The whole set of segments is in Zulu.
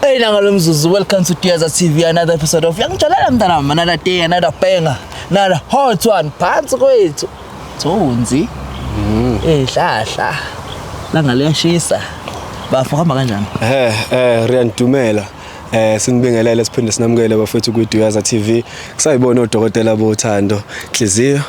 Hey, nangalo mzuzu, welcome to Duyaza TV, another episode of Yangijolela Mntanami, another day, another banger, another hot one. Phansi kwethu. Thunzi. Hlahla. Langa liyashisa. Bafo, hamba kanjani? Rian, dumela. Sinibingelele, siphinde sinamukele bafethu kwi-Duyaza TV. Kusayibona odokotela bothando, inhliziyo,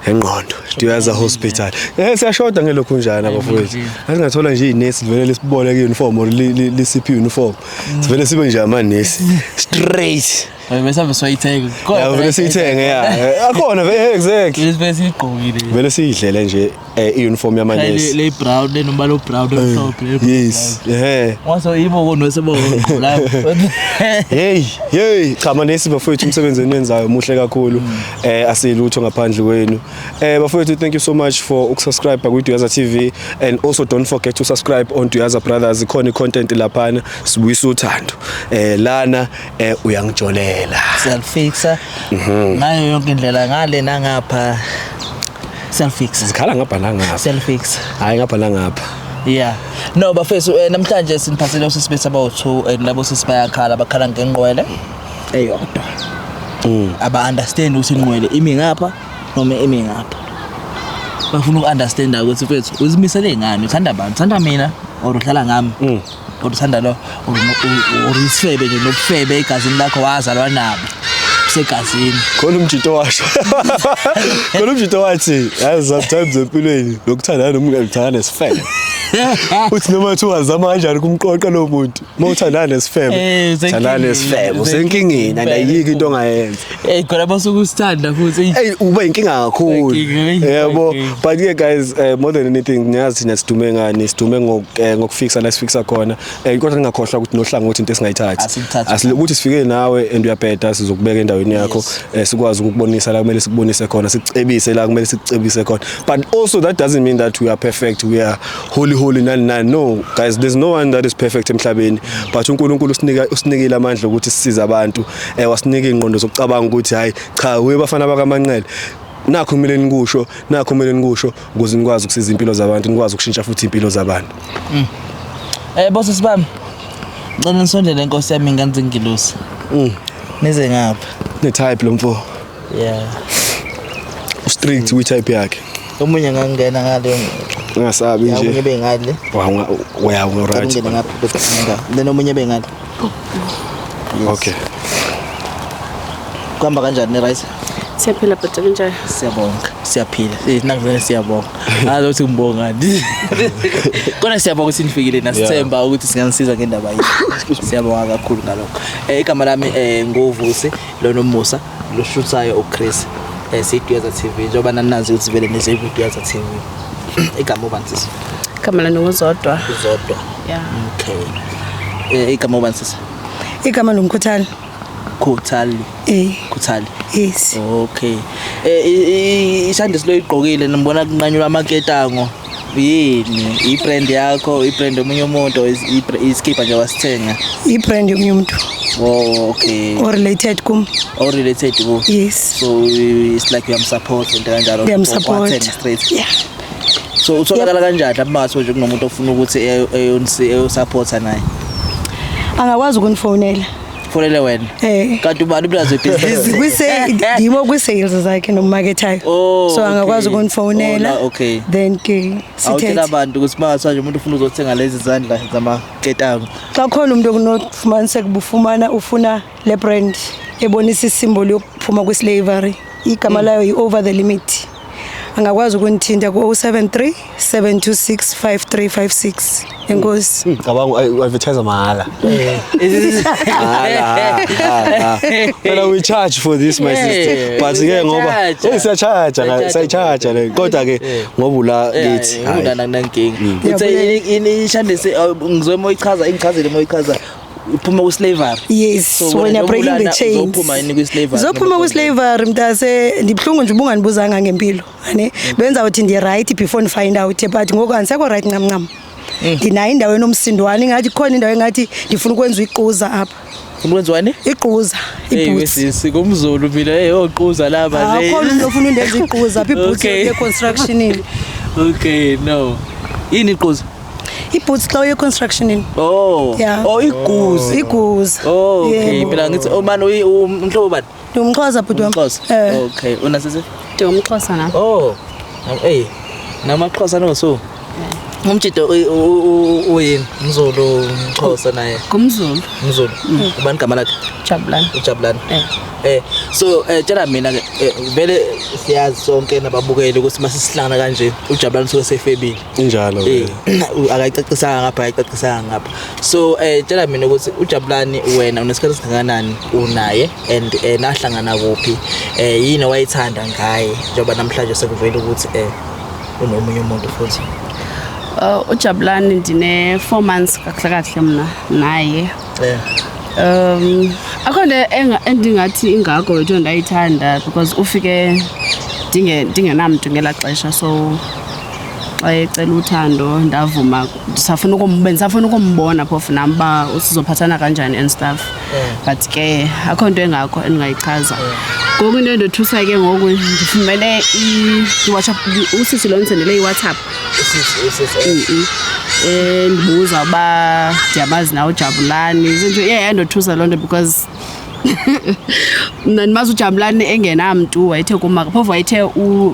engqondo. Duyaza Hospital. Siyashoda ngelokhu njani, bafethu. Asingathola nje inesi livele lisibone ku-uniform or lisiphi uniform. Sivele sibe nje amanesi. Straight. Bese ave soyithenga. Ya, vele siyithenge, ya. Akhona vele, exactly. Bese siyigqokile. Vele siyidlele nje i-uniform yamanesi. Le brown, le nombala o-brown, omhlophe. Yes. Waso yibo konosebo lapho. Hey, hey, cha, manesi bafowethu, umsebenzi eniwenzayo muhle kakhulu. Asilutho ngaphandle kwenu. Bafowethu, thank you so much for ukusubscribe ku Duyaza TV and also don't forget to subscribe on Duyaza Brothers. Ikhona icontent laphana, sibuyisa uthando. Lana uyangijolela. Siyalifixa. Ngayo yonke indlela, ngale nangapha. Siyalifixa. Zikhala ngapha nangapha. Siyalifixa. Hayi, ngapha nangapha. Yeah. No, bafethu, namhlanje siniphathele osisi bethu abawu-2 and labo sisi bayakhala, bakhala ngenqwele eyodwa. Aba understand ukuthi inqwele imi ngapha noma imi ngapha. Bafuna uku-understanda ukuthi, mfethu, uzimisele ngani? Uthanda bani? Uthanda mina or uhlala ngami? Or uthanda lo or isifebe nje, nobufebe egazini lakho, wazalwa nabo. Usegazini. Khona umjito washo. Khona umjito wathi, yazi, sometimes empilweni lokuthandana nomuntu, uthandana nesifebe. Uthi noma uthi wazama kanjani kumqoqa lo muntu, uma uthandana nesifebe, usenkingeni. uthandana nesifebe, usenkingeni and ayikho into ongayenza. Khona basuke usithanda futhi. Hey, uba inkinga kakhulu. Inkinga, Yebo, inkinga. but ke guys, more than anything, niyazi thina sidume ngani, sidume ngokufixa la sifixa khona. Kodwa ningakhohlwa ukuthi nohlangothi into esingayithathi. Asiluthathi. Asile ukuthi sifike nawe and uyabheda, sizokubeka endaweni yakho, sikwazi ukukubonisa la kumele sikubonise khona, sikucebise la kumele sikucebise khona. But also that doesn't mean that we are perfect, we are holy holy nani nani. No guys, there's no one that is perfect emhlabeni, but uNkulunkulu usinikile amandla ukuthi sisize abantu, wasinika ingqondo zokucabanga ukuthi hayi cha, uye bafana bakaManqele, nakho kumele nikusho, nakho kumele nikusho ukuze nikwazi ukusiza impilo zabantu, nikwazi ukushintsha futhi impilo zabantu. Bosisi bami. Ngicela nisondele, inkosi yami, ingane zengilosi. Nize ngapha. Ne type lo mfo. Strict kwi type yakhe. Omunye ngangena ngale. Ungasabi Ya, omunye nje. bengale. Wa wa Ngicela right. ungene ngapha bese ngapha. Then omunye bengale. Yes. Okay. Kuhamba kanjani, ne right? Siyaphila bhuti, kunjani? Siyabonga. Siyaphila. Nakuvele siyabonga. Ngazi ukuthi ngibongani. Kona siyabonga ukuthi nifikile, nasithemba ukuthi singanisiza ngendaba yethu. Siyabonga kakhulu ngalokho. Igama lami nguVusi lona umusa lo shuthayo uChris. SiDuyaza TV, njengoba nanazi ukuthi vele nize kuDuyaza TV. Igama ubani, sisi? Igama lami nguZodwa. Uzodwa. Yeah. Okay. Igama ubani, sisi? Igama lomkhuthali. Khuthali. Khuthali. Yes. Okay. Ishandisi lo igqokile, nibona kunqanyulwa amaketango. Yini? I-brand yakho, i-brand omunye umuntu, iskipa nje wasithenga? I-brand yomunye umuntu. Oh, okay. Or related kum. Or related ku. Yes. So it's like uyamsupport, into kanjalo. Ngiyamsupport. Wathenga straight. Yeah. So utholakala kanjani lapho mangathiwa nje kunomuntu ofuna ukuthi eyosupporta naye? Angakwazi ukunifonela. Fonele wena. Eh. Kanti ubani umlazi webhizinisi? Kwise ndimo kwi-sales zakhe nokumakethayo. Oh, So angakwazi okay. ukunifonela. Oh, okay. Then ke Awutshela sithethe. abantu ukuthi mangathiwa nje umuntu ufuna uzothenga lezi zandla zamaketango. Xa khona umuntu okunofumaniseka ubufumana ufuna le brand ebonisa isimboli yokuphuma kwi-slavery. Igama layo yi-Over the Limit. Angakwazi ukunithinta ku-073 726 5356. Enkosi. Cabanga u-advertise mahala. Mahala. Phela we charge for this, my sister. But ke ngoba siyacharge. Siyacharge, Siyacharge. siyacharge le. Kodwa ke ngoba ula kithi. Hayi. Ungana nankinga. Uthe Ngiyabulela. ini ishandise, ngizwe moyichaza, ingichazele moyichaza, uphuma ku slavery. Yes, So when wena you're breaking the njengoba chains. uzophuma yini kwi-slavery? Uzophuma kwi-slavery, mntase. Ndibuhlungu nje ubunganibuzanga ngempilo. Ane benzawuthi ndi-right before ndi-find out, but ngoku andisekho right ncam ncam. Ndinayo indawo enomsindwane, ingathi khona indawo engathi ndifuna ukwenza iquza apha. Ufuna ukwenziwani? Iquza, Hey, iboots. wesisi, kumZulu mina, hey, oquza laba nje. Akhona umuntu ofuna undenza iquza apha, iboots Okay. ye-constructionini. Okay, no. Yini iquza? I-boots xa uye constructionini. Oh. Yeah. Oh, iguzi. Iguza. Oh, okay. Yebo. Phela ngithi oh man uyi umhlobo bani? Ndingumxhosa bhuti wam. Umxhosa. Eh. Okay, una sisi? Ndingumxhosa nam. Oh. Hey. Namaxhosa no so. Umjito uyini? Umzulu, umxhosa naye. Ngumzulu. Umzulu. Ubani igama lakhe? Jabulani. Ujabulani. Eh. So tshela mina ke vele siyazi sonke nababukeli ukuthi masisihlangana kanje uJabulani suke sefebile. Injalo. Akayicacisanga ngapha, akayicacisanga ngapha. So tshela mina ukuthi uJabulani wena unesikhathi esingakanani unaye and nahlangana kuphi? Yini owayithanda ngaye njengoba namhlanje sekuvela ukuthi unomunye umuntu futhi? UJabulani ndine 4 months kakuhle kakuhle mna naye. Akho nto endingathi ingako wethu ndayithanda because ufike ndingenamntu ngelaa xesha, so xa ecela uthando ndavuma. Ndisafuna ukumbona phofu nam uba sizophathana kanjani and stuff. But ke akho nto engako endingayichaza. Ngoku into endothusa ke ngoku ndifumene i-WhatsApp, usisi lo ndisendele i-WhatsApp. Usisi. Endibuza uba ndiyamazi na uJabulani. Izinto iye yandothusa loo nto because mna ndimazi uJabulani engenamntu, wayethe kum phofu wayethe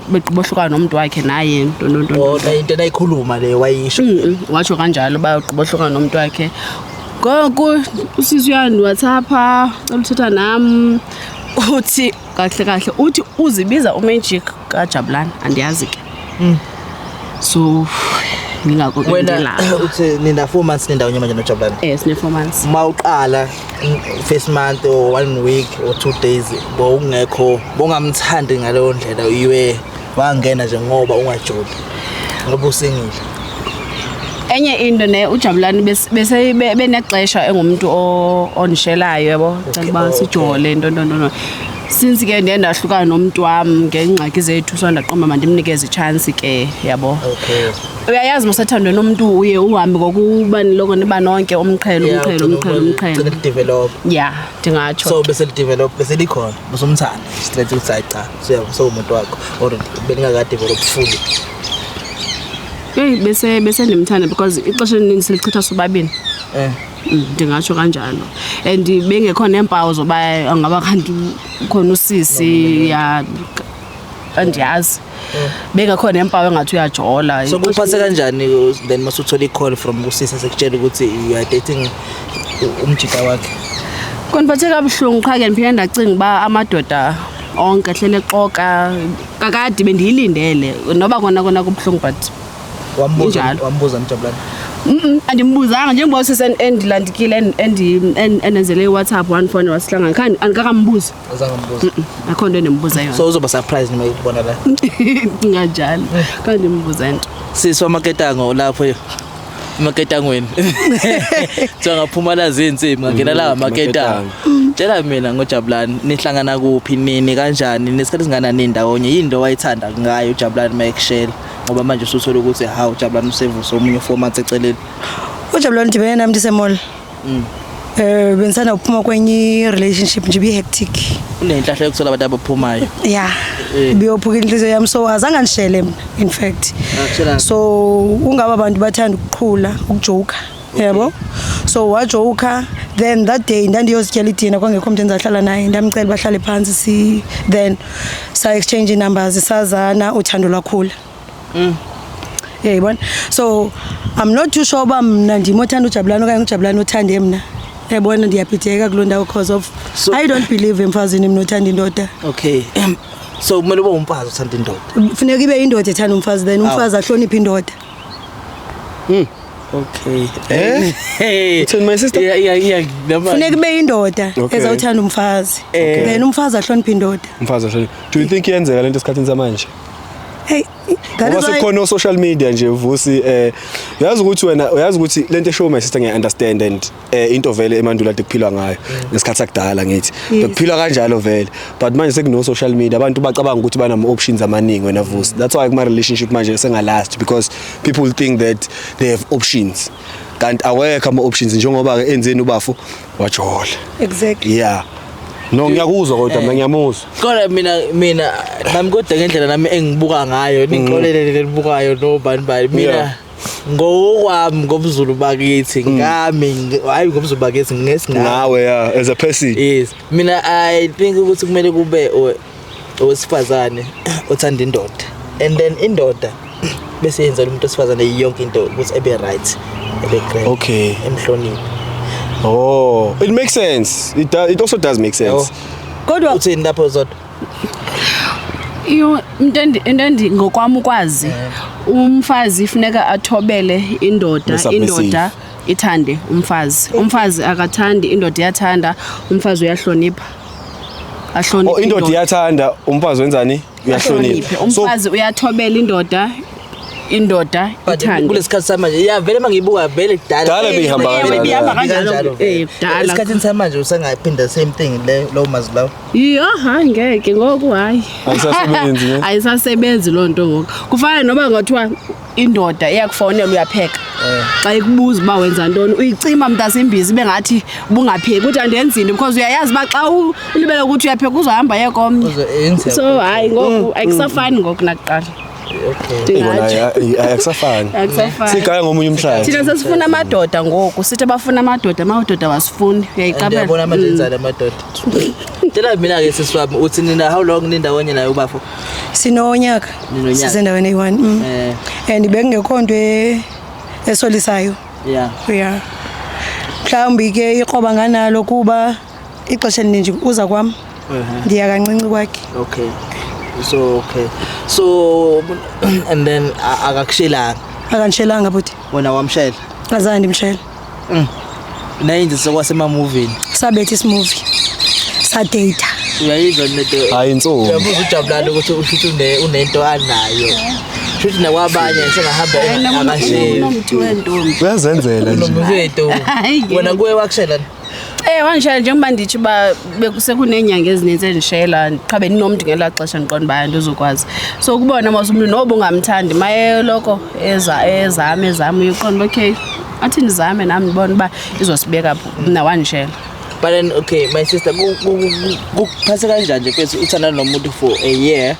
begqiba ohlukana nomntu wakhe naye, nto, nto, nto, Oh, nto. into enayikhuluma le wayisho. Watsho kanjalo uba ugqiba ohlukana nomntu wakhe. Ngoku usisi uyandiWhatsAppa, ucela uthetha nam. Uthi kahle kahle uthi uzibiza uMagic kaJabulani, andiyazi ke. So ngingako ke Wena ndilapha. uthi nina 4 months nindawonye manje noJabulani? Sine 4 months. Uma uqala first month or 1 week or 2 days bowungekho, bongamthandi ngaleyo ndlela, iwe wangena nje ngoba ungajoli, ngoba usingile. Enye into ne uJabulani bese benexesha engumuntu ondishelayo yabo, cela uba sijole nto, nto, nto, nto. Since ke ndiye ndahlukana nomntu wam ngeengxaki zethu, so ndaqomba mandimnikeze i-chance ke yabo. Uyayazi mosathandweni nomntu uye uhambe ngokuba niloko niba nonke umqhele, umqhele, umqhele, umqhele. Ugcine develop. Yeah, ndingatsho. So bese develop, bese likhona, bese umthanda straight ukuthi hayi cha, so umuntu wakho or beningaka develop fully? Hey, bese ndimthanda because ixesha elininzi silichitha sobabini. Ndingatsho kanjalo. And bengekho neempawu zoba angaba kanti ukhona usisi ya, andiyazi. Bengekho neempawu engathi uyajola. So kuphathe kanjani then masuthola i-call from kusisi sekutshela ukuthi you are dating umjita wakhe? Kondiphathe kabuhlungu qha ke ndiphinde ndacinga uba amadoda onke ahlele exoka kakade, bendiyilindele noba kona kona kubuhlungu, but Wambuza? Injalo. Wambuza Mjabulani? Andimbuzanga njengoba usisi endilandikile endenzele iWhatsApp one phone wasihlangana, khange andikakambuzi. Azange mbuza? Akho nto endimbuza yona. So uzoba surprise noma ikubona la? Nganjalo, khange ndimbuze nto. Sisi wamaketango lapho emaketangweni, kuthiwa ngaphuma la zinsimbi ngangena la amaketango. Tshela mina ngoJabulani, nihlangana kuphi, nini, kanjani, nesikhathi singanani ndawonye? Yini into wayithanda ngayo uJabulani mayekushela, ngoba manje usuthola ukuthi hawu, uJabulani usevuse omunye 4 months eceleni? UJabulani ndibene nam ndise-mall. Bendisanda kuphuma kwenye relationship nje ibi-hectic. Unenhlahla yokuthola abantu abaphumayo. Yeah. Biyophuka inhliziyo yami, so azange andishele mna in fact. Akushelanga. So ungaba bantu bathanda ukuqhula, ukujoka yabo, so wajoka. Then that day ndandiyozityela idina, kwangekho mntu endizahlala naye, ndamcela bahlale phantsi si, then sa-exchange ii-numbers, sazana, uthando lwakhula. Uyayibona, so I'm not too sure uba mna ndim othanda uJabulani okanye uJabulani othande mna. Yayibona, ndiyabhideka kuloo ndawo cause of I don't believe emfazini mna othanda indoda. Okay, so kumele ube umfazi uthanda indoda? Funeka ibe indoda ethanda umfazi, then umfazi ahloniphe indoda. Okay. Eh? Hey. Uthini, my sister? Yeah, noma Funeka ibe indoda ezawuthanda umfazi, then umfazi ahloniphe indoda. Umfazi ahloniphe. Do you think iyenzeka lento esikhathini samanje? Hey, that Ngoba is why sekukhona o-social media nje, Vusi, uyazi ukuthi wena uyazi ukuthi lento eshow, my sister, ngiya-understand and into vele emandulo ade kuphilwa ngayo ngesikhathi sakudala, ngithi bekuphilwa kanjalo vele, but manje sekuno social media, abantu bacabanga ukuthi banama options amaningi wena Vusi. That's why kuma relationship manje sengalast, because people think that they have options, kanti awekho ama options, njengoba ke enzeni ubafo wajola. Exactly. Yeah, no, ngiyakuzwa kodwa mina ngiyamuzwa. Kodwa mina nami kodwa ngendlela nami engibuka ngayo, ningixolele lelibukayo no bani bani, mina Ngokwami ngobuZulu bakithi ngami, hayi, ngobuZulu bakithi ngesingami. Ngawe, yeah, as a person. Yes, mina I think ukuthi kumele kube owesifazane othanda indoda, and then indoda bese yenzela umuntu wesifazane yonke into ukuthi ebe right, ebe grand, emhloniphe. Oh, it makes sense. It does, it also does make sense. Yabo. Kodwa Uthini lapho, Zodwa? Iyo into endi ngokwami ukwazi, umfazi funeka athobele indoda. Be submissive. Indoda ithande umfazi. Umfazi akathandi, indoda iyathanda. Umfazi uyahlonipha, ahloniphe. Oh, indoda iyathanda, umfazi wenzani? Uyahlonipha. So Umfazi uyathobela indoda, indoda But ithande. kulesikhathi samanje, ya, vele mangiyibuka vele kudala. Kudala beyihamba Ewe, kanjalo. beyihamba kanjalo. Vele. Kudala. Esikhathini samanje usengayiphinda same thing le, lowo mazwi lawo. Iyo, hayi, ngeke ngoku, hayi. Ayisasebenzi, ne? Ayisasebenzi loo nto ngoku. Kufana noba ngathiwa indoda iyakufowunela uyapheka, xa ikubuza uba wenza ntoni uyicima mntasembizi, ibe ngathi ubungapheki, uthi andenzi nto, because uyayazi uba xa ulibele ukuthi uyapheka uzohamba ye komnye. So hayi, ngoku ayikusafani ngoku nakuqala. Yibona. Ndingatsho. Akusafani. Akusafani. Sigaya ngomunye umhlaba. Thina sesifuna amadoda ngoku, sithi abafuna amadoda, amadoda wasifuni, Ndiyabona manje uyayiqaphela. enzani amadoda. Tshela mina-ke, sisi wami, uthi nina how long nindawonye naye ubafo? Sinonyaka. Ninonyaka. Sisendaweni eyi-one. And bekungekho nto esolisayo. Ya, mhlawumbi ke ikroba nganalo kuba ixesha elininji uza kwam, ndiya kancinci kwakhe. Okay, so okay, so and then akakushelanga? Akandishelanga, bhuti. Wena wamshela? Azange ndimshele. Nayinje sekwasemamuvini? Sabetha isimuvi, sadeyitha. Uyayizwa lento? Hayi, insomi. Uyabuza uJabulani ukuthi ushuthi unento anayo, shuthi nakwabanye sengahamba akasheli. Unomthi wentombi. Uyazenzela nje. Unomuntu wethu. Hayi, ke. Wena kuye wakushela? Wangishela, njengoba nditsho uba bekusekuneenyanga ezininzi endishela, qha bendinomntu ngelaa xesha, ndiqonda uba andizukwazi. So kubona mos umntu noba ungamthandi, maye loko eza ezame ezame, uyiqonda uba okay, athi ndizame nam ndibone uba izosibeka phi. Mna wandishela. But then okay, my sister, kuphathe kanjani nje mfethu uthandana nomuntu for a year,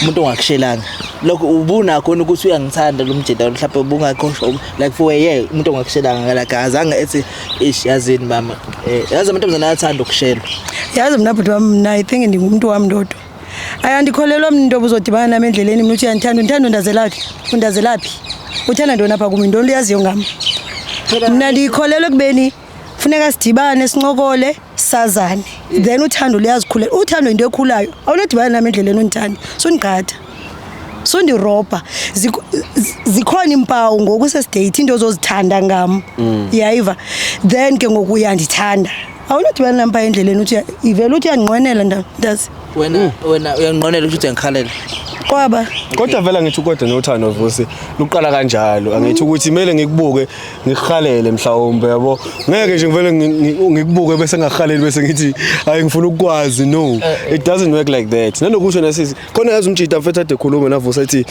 umuntu ongakushelanga? Lokho ubunakho ukuthi uyangithanda lo mjeda, mhlawumbe ubungakho like for a year umuntu ongakushelanga, like azange ethi, "Ish, yazini mama, yazi amantombazane ayathanda ukushelwa." Yazi mna, bhuti wam, mna I think ndingumntu wam ndodwa. Ayandikholelwa mna into obuzodibana nam endleleni, mna uthi uyandithanda. Undithanda undazelaphi? Undazelaphi? Uthanda ntoni apha kum? Yintoni uyaziyo ngam? Mna ndiyikholelwa ekubeni funeka sidibane, sincokole, sazane, then uthando luyazikhulela. Uthando yinto ekhulayo. Awunodibana nam endleleni undithande, sundiqhatha, sundirobha. Zikhona iimpawu ngoku sesideyithi, into ozozithanda ngam, yayiva, then ke ngoku uyandithanda. Awunodibana nam phaa endleleni uthi ivele uthi uyandinqwenela, ndazi. Wena uyanqonela ukuthi uyangikhalela? Kwaba. Kodwa vele ngithi, kodwa nothando, Vusi, luqala kanjalo. Angithi ukuthi kumele ngikubuke ngikuhalele mhlawumbe, yabo? Ngeke nje ngivele ngikubuke bese ngahaleli bese ngithi, "Hayi, ngifuna ukukwazi." No, it doesn't work like that. Nanokusho nasisi khona, yazi, umjita mfethu ade khuluma naVusi ethi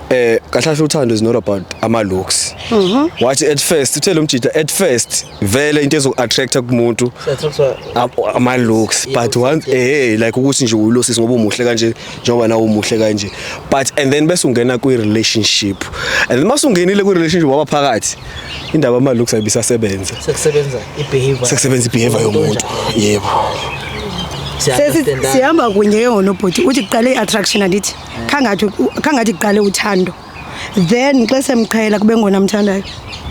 kahle kahle uthando is not about ama looks. Wathi at first, uthe lo mjita at first vele into ezoku-attracta kumuntu ama looks, but once like ukuthi nje uyilosisi ngoba umuhle kanje, njengoba nawe umuhle kanje, but and then bese ungena kwi relationship, and then masungenile kwi relationship waba phakathi, indaba ama looks ayibisasebenza. Sekusebenza i-behavior. Sekusebenza i-behavior yomuntu, yebo. Sesi sihamba kunye ke ngonobhuti, uthi kuqale i-attraction, andithi khangathi kuqale uthando, then xa semqhela kube ngona mthandayo.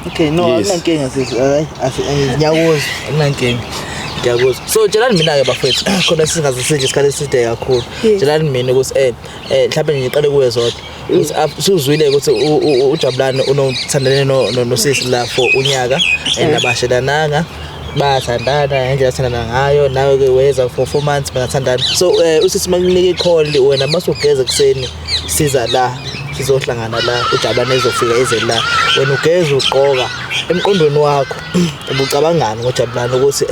Okay, no. Yes. Akunankinga, sisi. Hayi, ngiyakuzwa, akunankinga, ngiyakuzwa. So tshelani mina-ke bafethu, khona singaze sidle isikhathi eside kakhulu. Tshelani mina ukuthi mhlawumbe ngiqale kuwe, Zodwa, ukuthi suzwile ukuthi uJabulani unothandane nosisi la for unyaka and abashelananga, bayathandana ngendlela athandana ngayo. Nawe-ke weza for 4 months bengathandana. So usisi makunika i-call, wena masugeza ekuseni, siza la sizohlangana la, uJabulani ezofika eze la, wena ugeza ugqoka, emqondweni wakho ubucabangani ngoJabulani, ukuthi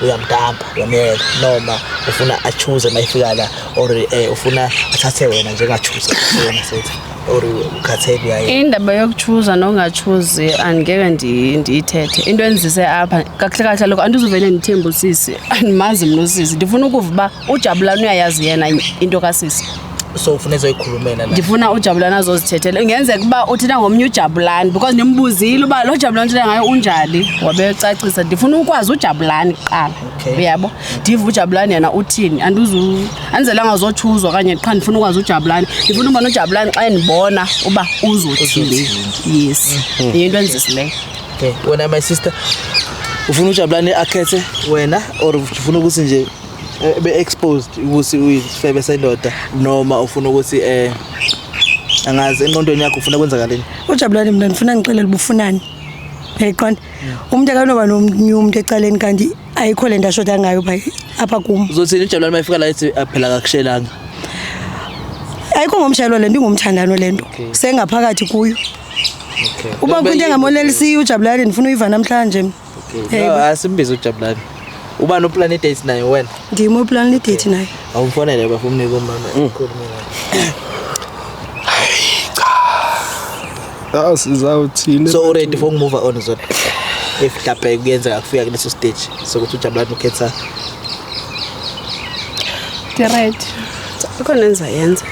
uyamdampa, uyamyeka, noma ufuna achoose mayifika la, or ufuna athathe wena njengachoose wena sethi, or ukhathele uyaye? Indaba yokuchuza nongachuzi andingeke ndiyithethe. Into endizise apha kakuhle kahle lokho, andizuvele ndithembe usisi, andimazi mna usisi. Ndifuna ukuva uba uJabulani uyayazi yena into kasisi. So ufuna ezoyikhulumela la. Ndifuna uJabulani azozithethela. Ingenzeka uba uthetha ngomnye uJabulani because ndimbuzile uba lo Jabulani uthetha ngayo unjani, wabecacisa. Ndifuna ukwazi uJabulani kuqala. Okay. Uyabo, ndive uJabulani yena uthini. Andizu andizelanga zotshuzwa okanye qha ndifuna ukwazi uJabulani. Ndifuna ubona uJabulani xa endibona uba uzothini. Yes, yinto endizisileyo. Okay, wena my sister, ufuna uJabulani akhethe wena or ufuna ukuthi nje be exposed ukuthi uyisifebe sendoda, noma ufuna ukuthi angazi engqondweni yakho ufuna kwenzakaleni? Ujabulani mina ndifuna ndixelele uba ufunani, uyayiqonda? Umntu akanoba nomnye umntu ecaleni kanti ayikho le nto ashota ngayo pha apha kum. Uzothini uJabulani mayifika la ethi phela akakushelanga? Ayikho ngomshayelo le nto, ingumthandano le nto. Okay. Sengaphakathi kuyo. Okay. Uba kho into engamonelisiyo uJabulani, ndifuna uyiva namhlanje mna. Okay. No, asimbize uJabulani. Uba no-plan date naye wena? Ndim o-plan i-date naye. Awumfonele bafo, umnike umama ekhulume naye. Ah, sizawuthini? So already for move on zodwa, if mhlawumbe kuyenzeka kufika kuleso stage sokuthi uJabulani ukhetha? Ndi-ready, ikhona endizayenza.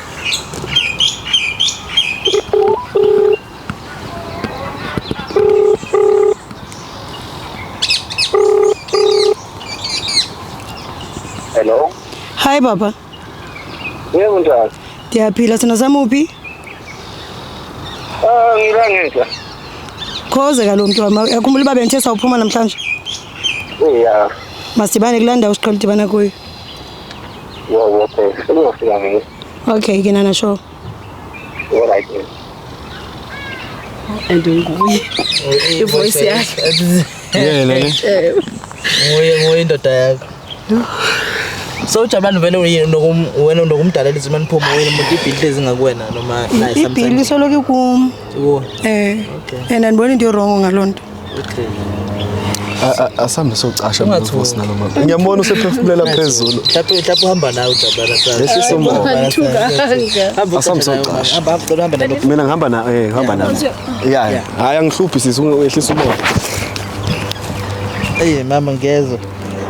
Hello. Hayi baba. Yebo, njani? Ndiyaphila sina samuphi? Ah, ngila ngenhla. Khoze kaloku mntu wam, uyakhumbula uba bendithe sawuphuma namhlanje? Yeah. Masidibane kulaa ndawo siqhela udibana kuyo. Wo, okay. Sekuzofika mina. Okay ke nana, sure. All right. And nguye i-voice yakhe. Yena ne. Nguye indoda yakho. So uJabulani vele wena unokumdalela izima niphuma wena umuntu, i-bill hlezi ngakuwena noma naye? I-bill Sometimes isoloko ikum. Kuwe. Eh. And andiboni into e-wrong ngaloo nto. Okay. Asambe socasha mina. Ungathuki. Mfosi nalo mama. Ngiyambona usephefumulela phezulu. Mhlawumbe uhamba nawe uJabulani. Yehlisa umoya. Hamba. Asambe socasha. Hamba, hamba, hamba nalo. Mina ngihamba na ngihamba na. Yeah. Hayi, angihluphi sisi, ungehlisa umoya. Ey mama, ngiyezwa.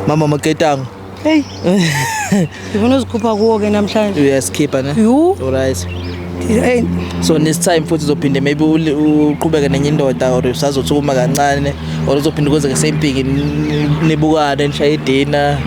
Mama maketango. Heyi, ndifuna uzikhupha kuwo ke namhlanje. Uyasikhipha ne? Yhu. Alright. Eyi. So next time futhi uzophinde maybe uqhubeke nenye indoda or usazothi uma kancane or uzophinde kwenzeke same thing, nibukane, nishaye idina?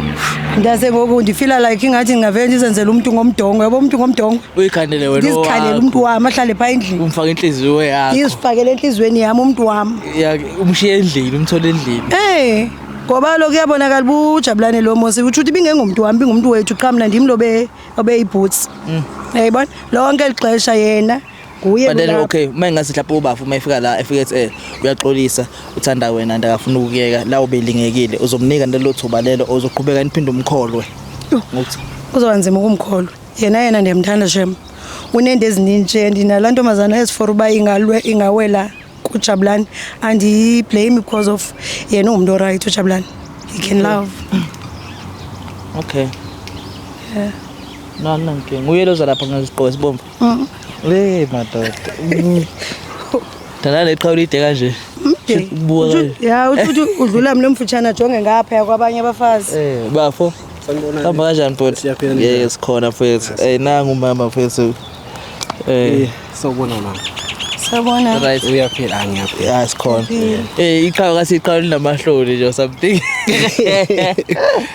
Ndase ngoku ndi-feela like ingathi ndingavele ndizenzele umntu ngomdongo, yabo, umntu ngomdongo. Uyikhandele wena. Ndizikhalele owakho. umntu wam ahlale phaa endlini. Umfake inhliziyo yakho. Ndizifakele entliziyweni yam umntu wam. Ya, umshiye endlini, umthole endlini. Eh, ngoba kaloku kuyabonakala uba uJabulane lo mos utsho ukuthi ibingengomntu wam, ibingumntu wethu qha mna ndim lo obeyibhutsi. Uyayibona, lonke eli xesha yena nguye But then lolapha. okay, uma ingase mhlawumbe ubafu uma efika la efike ethi uyaxolisa, uthanda wena and akafuna ukuyeka la, ubelingekile, uzomnika lelo thuba lelo, uzoqhubeka niphinde umkholwe? Yho. Ngokuthi Kuzoba nzima ukumkholwa yena. Yena ndiyamthanda shem, uneento ezinintshi and nalaa ntombazana ezi-for uba ingawela kuJabulani, andiyi-blame because of yena ungumntu o-right uJabulani, he can love. Okay. No, nanke. Nguye lo lapha ngezigqoko esibomvu. Le madoda. Dala leqhawe lide kanje. Mde. Ubuka kanje. Ya, utsho ukuthi udlula mna omfutshane, ajonge ngaphaya kwabanye abafazi. Bafo. Hamba kanjani mfowethu? Siyaphila, ninjani? Yes, khona mfowethu. Nangu umama mfowethu. Sawubona mama. Sabona. Right. Uyaphila? Ah, ngiyaphila. Yeah, sikhona. Iqhawe kasi iqhawe linamahloni nje or something.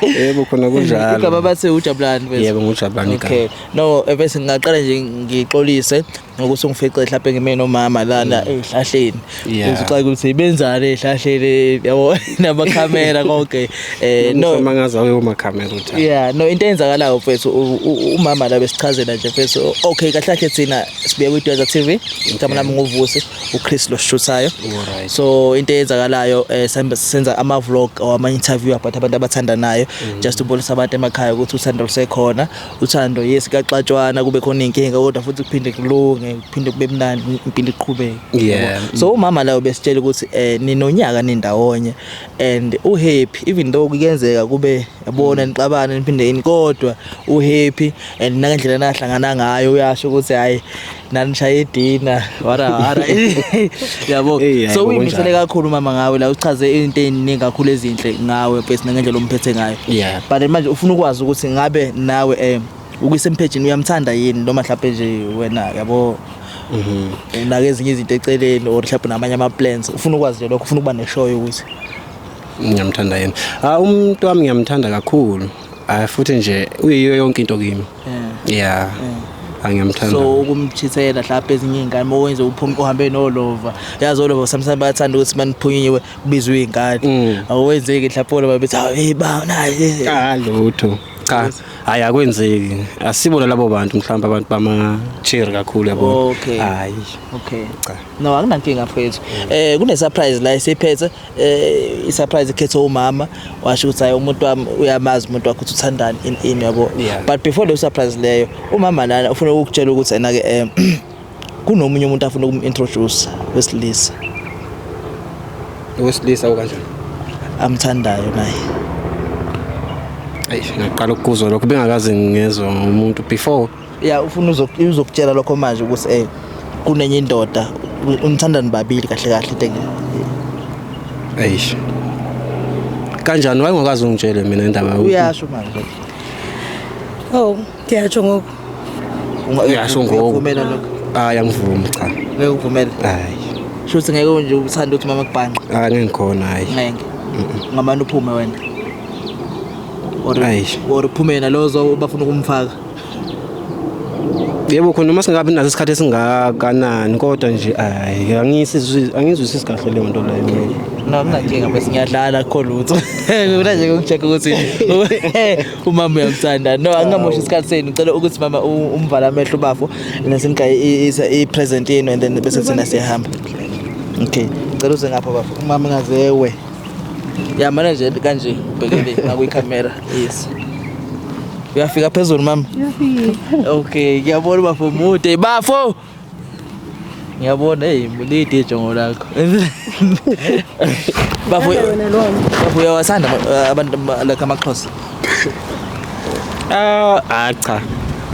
Yebo, khona kunjalo. Igama bathi uJabulani mfowethu. Yebo, nguJabulani igama. Okay. No, bese ngingaqala nje ngixolise ngokuthi ungifice mhlawumbe ngime nomama lana ey'hlahleni. Uzuxaka ukuthi benzani ey'hlahleni, yabo, namakhamera konke. No. Mangaza umakhamera uthi. Yeah, no, into eyenzakalayo mfethu, umama la besichazela nje mfethu. Okay, kahle kahle thina sibuya kwi-Dweza TV. Igama lami nguVusi, uChris lo shuthayo. Alright. So into eyenzakalayo, senza ama vlog or ama interview about abantu abathandanayo, just to ubonisa abantu emakhaya ukuthi uthando lusekhona. Uthando, yes, kuyaxatshwana, kube khona inkinga, kodwa futhi kuphinde kulunge, kuphinde kube mnandi, impilo iqhubeke. So umama la ubesitshela ukuthi ninonyaka nindawonye and u-happy even though kuyenzeka kube, yabona, nixabane niphinde yini, kodwa u-happy and nangendlela nahlangana ngayo uyasho ukuthi hayi, nanishaye idina wara wara, yabo. Eh, So yebo, uyimisele kunjalo. kakhulu mama ngawe la, uchaze into eziningi kakhulu ezinhle ngawe bese nangendlela omphethe ngayo. But manje ufuna ukwazi ukuthi ngabe nawe Ukuyisempejini uyamthanda yini noma mhlawumbe nje wena yabo unake ezinye izinto eceleni or mhlawumbe namanye ama-plans, ufuna ukwazi nje lokho, ufuna ukuba neshoyo ukuthi Ngiyamthanda yena. Ah, umuntu wami ngiyamthanda kakhulu. Ah, futhi nje uyiyo yonke into kimi. Yeah. Angiyamthanda. So ukumchithela mhlawumbe ezinye iy'ngane uma wenze uphume uhambe nolova, yazi olova sometimes bayathanda ukuthi maniphunyiwe kubizwe iy'ngane. Awenzeki mhlawumbe olova bethi hawu hey ba nayi? Ah, lutho. Cha, hayi, akwenzeki. Asibona labo bantu, mhlawumbe abantu bama cherry kakhulu, yabo. Okay. Hayi. Okay. Cha. No, akunankinga mfethu. Kune surprise la esiphethe, i surprise ikhethe umama, washo ukuthi hayi, umuntu wami uyamazi umuntu wakho ukuthi uthandani in yabo. Yeah. But before leyo surprise leyo, umama lana ufuna ukukutshela ukuthi ena ke kunomunye umuntu afuna ukumintroduce wesilisa. Wesilisa kanjani? Amthandayo naye. Ayi, ngaqala ukuzwa lokho, bengakaze ngezwe ngomuntu before. Yeah, ufuna uzokutshela lokho manje ukuthi kunenye indoda unithandani babili kahle kahle into Eish. Kanjani wayengakaze ungitshele mina indaba Uyasho manje. Oh, ndiyatsho ngoku. Uyasho ngoku. Uyakuvumela lokho? Hayi, angivumi, cha. Ngeke uvumele? Hayi. Shuthi ngeke nje uthande ukuthi mama kubhanqa? Hayi, ngeke ngikhona, hayi. Ngeke ngamane uphume wena or Ayi. or uphume yena lo zo bafuna ukumfaka? Yebo, khona uma singabi naso isikhathi esingakanani, kodwa nje hayi, angizwisisi kahle leyo nto leyo mina. No, akunankinga bese ngiyadlala, akukho lutho. Mina nje ngokucheck ukuthi umama uyamthanda. No, angingamoshi isikhathi senu. Ngicela ukuthi mama umvala amehlo bafo nesimgaye i-present yenu and then bese thina siyahamba. Okay, ngicela uze ngapha bafo. Umama ngazewe. Ya, mana nje kanje ubhekele ngakuyikhamera. Yes. Uyafika phezulu mama? Uyafika. Okay, ngiyabona bafo mude. Bafo. Ngiyabona, hey, mulide ijongo lakho. Bafo, Wena lo. bafo, uyawathanda abantu like amaXhosa? Ah, ah, cha.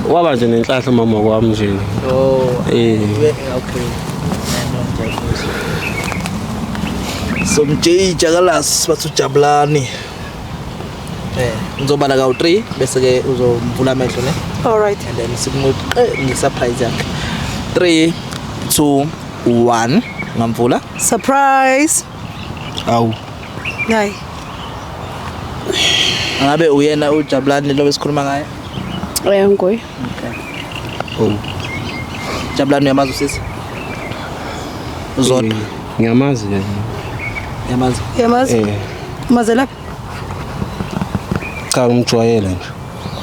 Waba nje nenhlahla umama kwami nje. Oh. Eh. Okay. So Mj Jakalas bathi ujabulani. Ngizobala ka 3 bese ke uzomvula amehlo ne All right. and then sikunqe nge-surprise yakhe. 3 2 1, ngamvula. Surprise. Awu. Hayi. Ngabe uyena uJabulani lo besikhuluma ngaye? Eh, nguye. Oh. Jabulani, uyamazi usisi? Uzodwa. Eh, ngiyamazi yena. Uyamazi? Uyamazi? Eh. Umazela phi? Cha, ngimjwayele nje.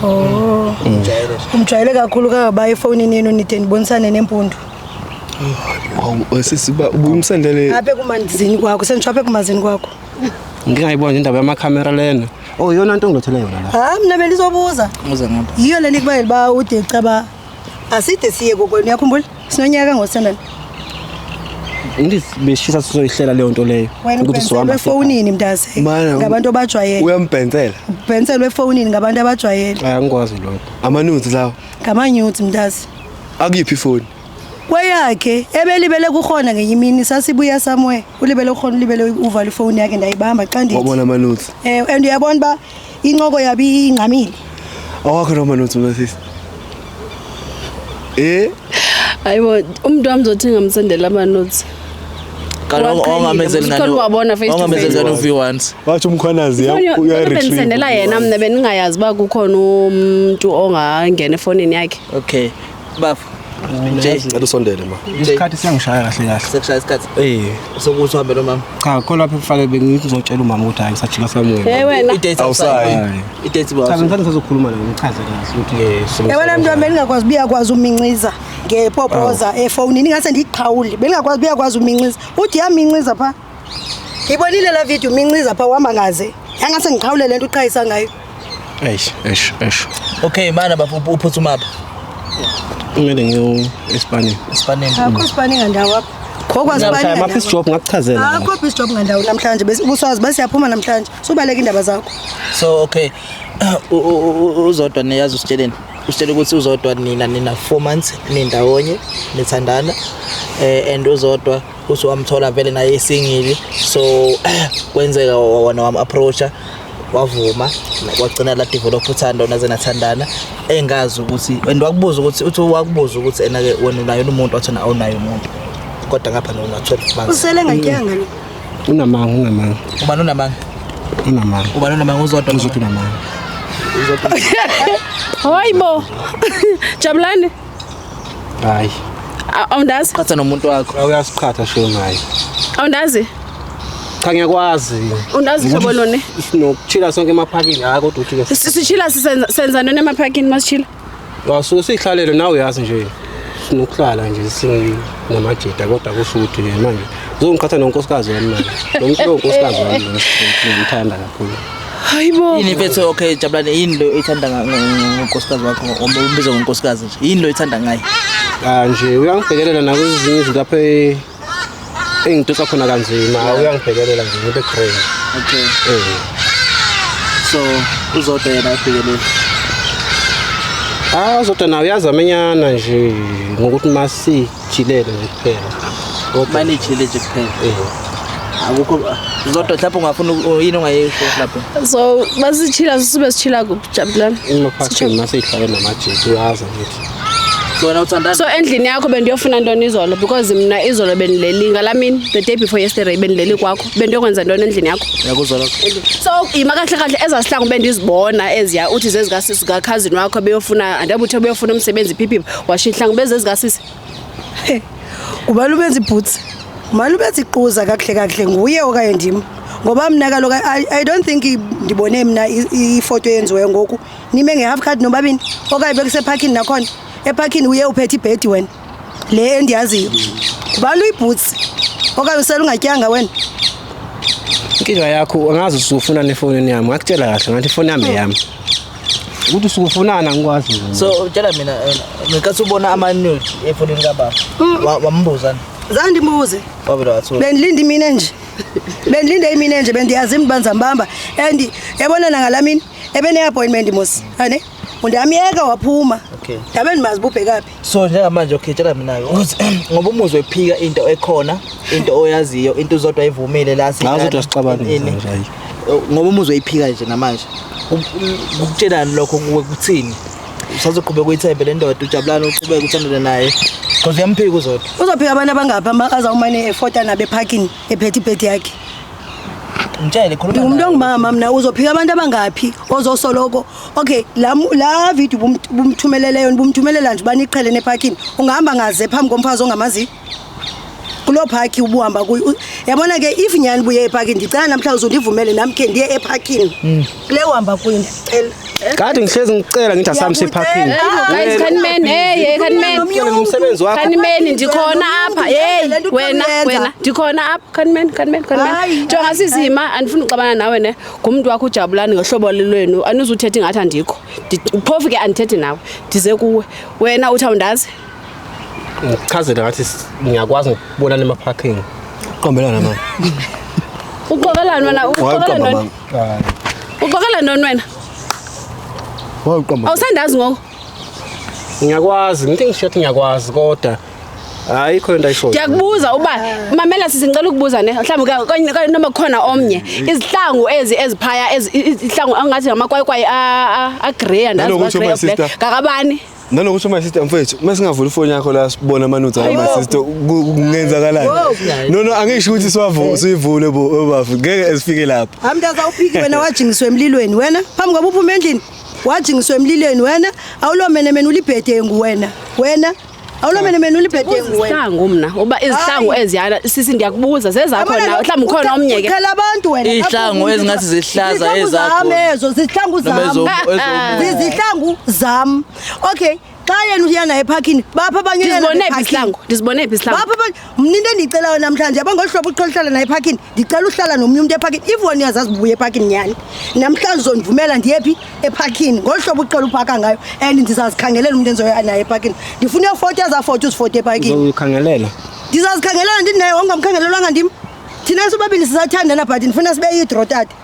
Oh. Ujayele nje. Umjwayele kakhulu kangaba efonini yenu nide nibonisane nempundu. Hawu sisi, ba ubumsendele? Apha ekumanzini kwakho, senditsho apha ekumazini kwakho. Ngingayibona indaba yamakhamera lena. Oh, iyona nto ongilethele yona la. Hayi, mna bendizobuza. Uze ngapha. Yiyo le nto ikubangela uba ude caba aside siye kokwenu, uyakhumbula? Sinonyaka ngosithandana. Ngithi beshisa sizoyihlela leyo nto leyo. Wena Ukuthi ubhenselwe sizohamba efowunini mntase. Mana, Ngabantu abajwayele. Uyambhensela. Ubhenselwe efowunini ngabantu abajwayele. Hayi, angikwazi lokho. Ama-nudes lawo. Ngama-nudes mntase. Akuyiphi ifoni? Kweyakhe ebelibele kukhona ngenye imini sasibuya somewhere, ulibele ukhona, ulibele uvala ifowuni yakhe, ndayibamba xa ndithi Wabona ama-nudes. And uyabona uba incoko yabi ingqamile. Awakho no ama-nudes mina sisi. Eh? Hayibo, umuntu wami uzothi ngamsendela ama-nudes. Kaloku Waqhelile, ongamenzeli usuke wabona face to ongamenzeli face. ngani u-V1. Wathi umkhwanazi Ifoni bendisendela yena mna, bendingayazi uba kukhona umuntu ongangena efowunini yakhe. Okay. Bafo. Nje Ngicela usondele ma. Isikhathi siyangishaya kahle kahle. Sekushaya isikhathi. Eh. Sokuthi uhambe lo mama. Cha, khona lapha kufanele bengithi ngizotshela umama ukuthi hayi, ngisajika somewhere. Hey wena. I-date. Awusayi. I-date Cha, ba. ngithanda ngisazokhuluma naye ngichaze kahle ukuthi Yabona mntu wam, bendingakwazi uba uyakwazi uminciza ngepopoza efowunini, ingase ndiyiqhawule. Bendingakwazi uba uyakwazi uminciza, uthi yaminciza phaa, ndiyibonile laa video, uminciza phaa uhamba ngaze, yangase ndiqhawule le nto uqhayisa ngayo. Eish, eish, eish. Okay, mana bafo, uphuthuma phi? Kumele ngiyo eSpaniya. Esipanini. Akho sipani ngandawo apha, khokwa. Maphi isijob ngakuchazela. Akho piece job ngandawo namhlanje. Ubusazi uba siyaphuma namhlanje, subaleka iindaba zakho. So okay. Uzodwa niyazi usitsheleni. Usitshela ukuthi uzodwa nina 4 months nindawonye nithandana. And uzodwa uthi wamthola vele naye esingili, so kwenzeka wona wam approacha. Wavuma, wagcina la develop uthando, naze nathandana, engazi ukuthi and wakubuza ukuthi, uthi wakubuza ukuthi ena ke wena unayo umuntu, wathi awunayo umuntu, kodwa ngapha nona 12 months. Usele ngatyanga lo. Unamanga, unamanga. Ubani unamanga? Unamanga. Ubani unamanga? Uzodwa? Uzodwa unamanga. Hayi bo, Jabulani. Hayi. Awundazi? Qhatha nomuntu wakho. Uyasiqhatha sho ngaye. Awundazi? Cha, ngiyakwazi. Undazi hlobo luni? Sinokuchila sonke emaphakini, hayi, kodwa uthi ke Sishila, senza ntoni emaphakini masishila? Wasuke sihlalele nawe, uyazi nje. Sinokuhlala nje sinamajida, kodwa kusho ukuthi ke manje uzongiqhatha nonkosikazi wami manje. Lo muntu lo unkosikazi wami lo, ngimthanda kakhulu. Hayi bo. Yini mfethu? Okay Jabulani, yini lo oyithanda ngonkosikazi wakho, ngoba umbiza ngonkosikazi nje, yini lo oyithanda ngaye? Ah nje uyangibhekelela nakwezinye izinto lapho engitusa khona kanzima, uyangibhekelela nje into e-grand. Okay. Eh. So uzodwa yena abhekelele? Ah, zodwa nawe uyazamenyana nje ngokuthi masijilele nje kuphela. Kodwa Manijile nje kuphela? Eh. Akukho zodwa mhlawumbe ungafuna yini ongayisho lapho? So masishila, sisube sishila kuphi, Jabulani? Emaphakini masihlale namajida, uyazi ngithi. So wena uthandana So endlini yakho bendiyofuna ntoni izolo? Because mna izolo bendileli ngalaa mini, the day before yesterday, bendileli kwakho. Bendiyokwenza ntoni endlini yakho? Uyakuzwa lokho? So yima kahle kahle, ezaa sihlangu bendizibona eziya, uthi zezikasisi zikakhazini wakho, beyofuna, andabe uthe beyofuna umsebenzi phiphi, washiya ihlangu, bezezikasisi? Ngubani ubenza iboots? Ngubani ubenza iquza kakuhle kakuhle, nguye okanye ndim? Ngoba mna kaloku I don't think ndibone mna ifoto eyenziweyo ngoku nime nge-half card nobabini, okanye bekusephakini nakhona ephakini uye uphethe ibhedi wena le endiyaziyo. Ngubani uyiboots, okanye usele ungatyanga wena? Inkinga yakho angazi usufuna nefonini yami. Ngakutshela kahle ngathi ifoni yami eyami. Ukuthi usukufunana angikwazi nje. So tshela mina, ngenkathi ubona ama-nude efonini kababa, wambuza? Zange ndimbuze. Wavele wathula? Bendilinde imini enje, bendilinde imini enje, bendiyazi mntu banzambamba and yabona nangalaa mini ebene-appointment mos ane ndamyeka waphuma. Okay. Ndabe ndimazi bubhekaphi. So njengamanje, okay, tshela mina-ke ukuthi ngoba umuzwe ephika into ekhona, into oyaziyo, into uzodwa ayivumile la. Hawu, Zodwa, sixabane Ini. nje, hayi. Ngoba umuzwe eyiphika nje namanje, kukutshelani lokho kuwe, kuthini? Usazoqhubeka uyithembe le ndoda uJabulani, uqhubeke uthandane naye? Because uyamphika uzodwa. Uzophika abantu abangaphi azawumane efota nabo ephakini ephethe ibhedi yakhe? Mtshele, khuluma Ndingumntu naye. ongumama mna. Uzophika abantu abangaphi ozosoloko? Okay, laa video bumthumeleleyo, bumthumelela nje uba niqhelene ephakini, ungahamba ngaze phambi komfazi ongamaziyo kuloo phakhi ubuhamba kuyo? Yabona ke, if nyhani buye ephakini, ndicela namhlanje uzundivumele nam khe ndiye ephakini kule uhamba kuyo, ndiyacela. Kade ngihlezi ngicela ngithi asihambise ephakini. Guys, khanimeni, hey hey, khanimeni. Ngicela ngomsebenzi wakho. Khanimeni, ndikhona apha. Hey wena, wena, ndikhona apha. Khanimeni, khanimeni, khanimeni. Hayi, Jonga hayi, sisima, andifuni uxabana nawe ne. Ngumntu wakho uJabulani ngohlobo lwenu, anizuthetha ingathi andikho. Phofu ke andithethi nawe, ndize kuwe. Wena uthi awundazi? Ngichazele ngathi ngiyakwazi ngokubonana emaphakini. Qombelana mama. Uxokelani wena? Uxokela Wawuqamba ntoni? mama. Uxokela ntoni wena? Wawuqamba. Awusandazi ngoku? Ngiyakwazi, ngithi ngisho ukuthi ngiyakwazi, kodwa ayikho into ayishoyo. Ndiyakubuza uba, mamela sisi, ngicela ukubuza ne, mhlawumbi noma kukhona omnye, izihlangu ezi eziphaya ezi, izihlangu angathi ngamakwayikwayi a-grey, andazi. Nanokuthi Uba grey my or black. sister- Ngakabani? Nanokuthi my sister, mfethu, uma singavula ifoni yakho la sibona ama-nudes ala, my sister, kungenzakalani? No, angisho ukuthi siwavu siyivule bo bafu, ngeke esifike lapho. Hayi mntaza, awuphiki wena. Wajingiswa emlilweni wena phambi koba uphume endlini, wajingiswa emlilweni wena. Awulomenemene, ulibhedengu wena, wena awulomenemene, ulibhedengu wena. Izihlangu mna, uba izihlangu Hayi. eziyana, sisi, ndiyakubuza, zezakho Yabona na? Mhlawumbi ukhona omnye ke. Uqhela abantu wena. Iy'hlangu ezingathi zihlaza Zizihlangu ezakho. zam ezo, zizihlangu Noma zam. Zizihlangu zam. Okay, xa yena uya naye ephakini, bapha abanye uya nabo Ndizibone phi ephakini. izihlangu? Ndizibone phi izihlangu? Bapha abanye. Mna into endiyicelayo namhlanje, yabo, ngolu hlobo uqhela uhlala naye ephakini, ndicela uhlala nomnye umntu ephakini. If wena uyazazi ubuya ephakini nyhani, namhlanje uzondivumela ndiye phi ephakini ngolu hlobo uqhela uphaka ngayo, and ndizazikhangelela umntu endizoya naye ephakini. Ndifuna uyofota ezaa foto uzifote ephakini. Uzokhangelela. Ndizazikhangelela, ndithi naye ongamkhangelelwanga ndim. Thina sobabini sisathandana, but ndifuna sibe yi-draw, tata,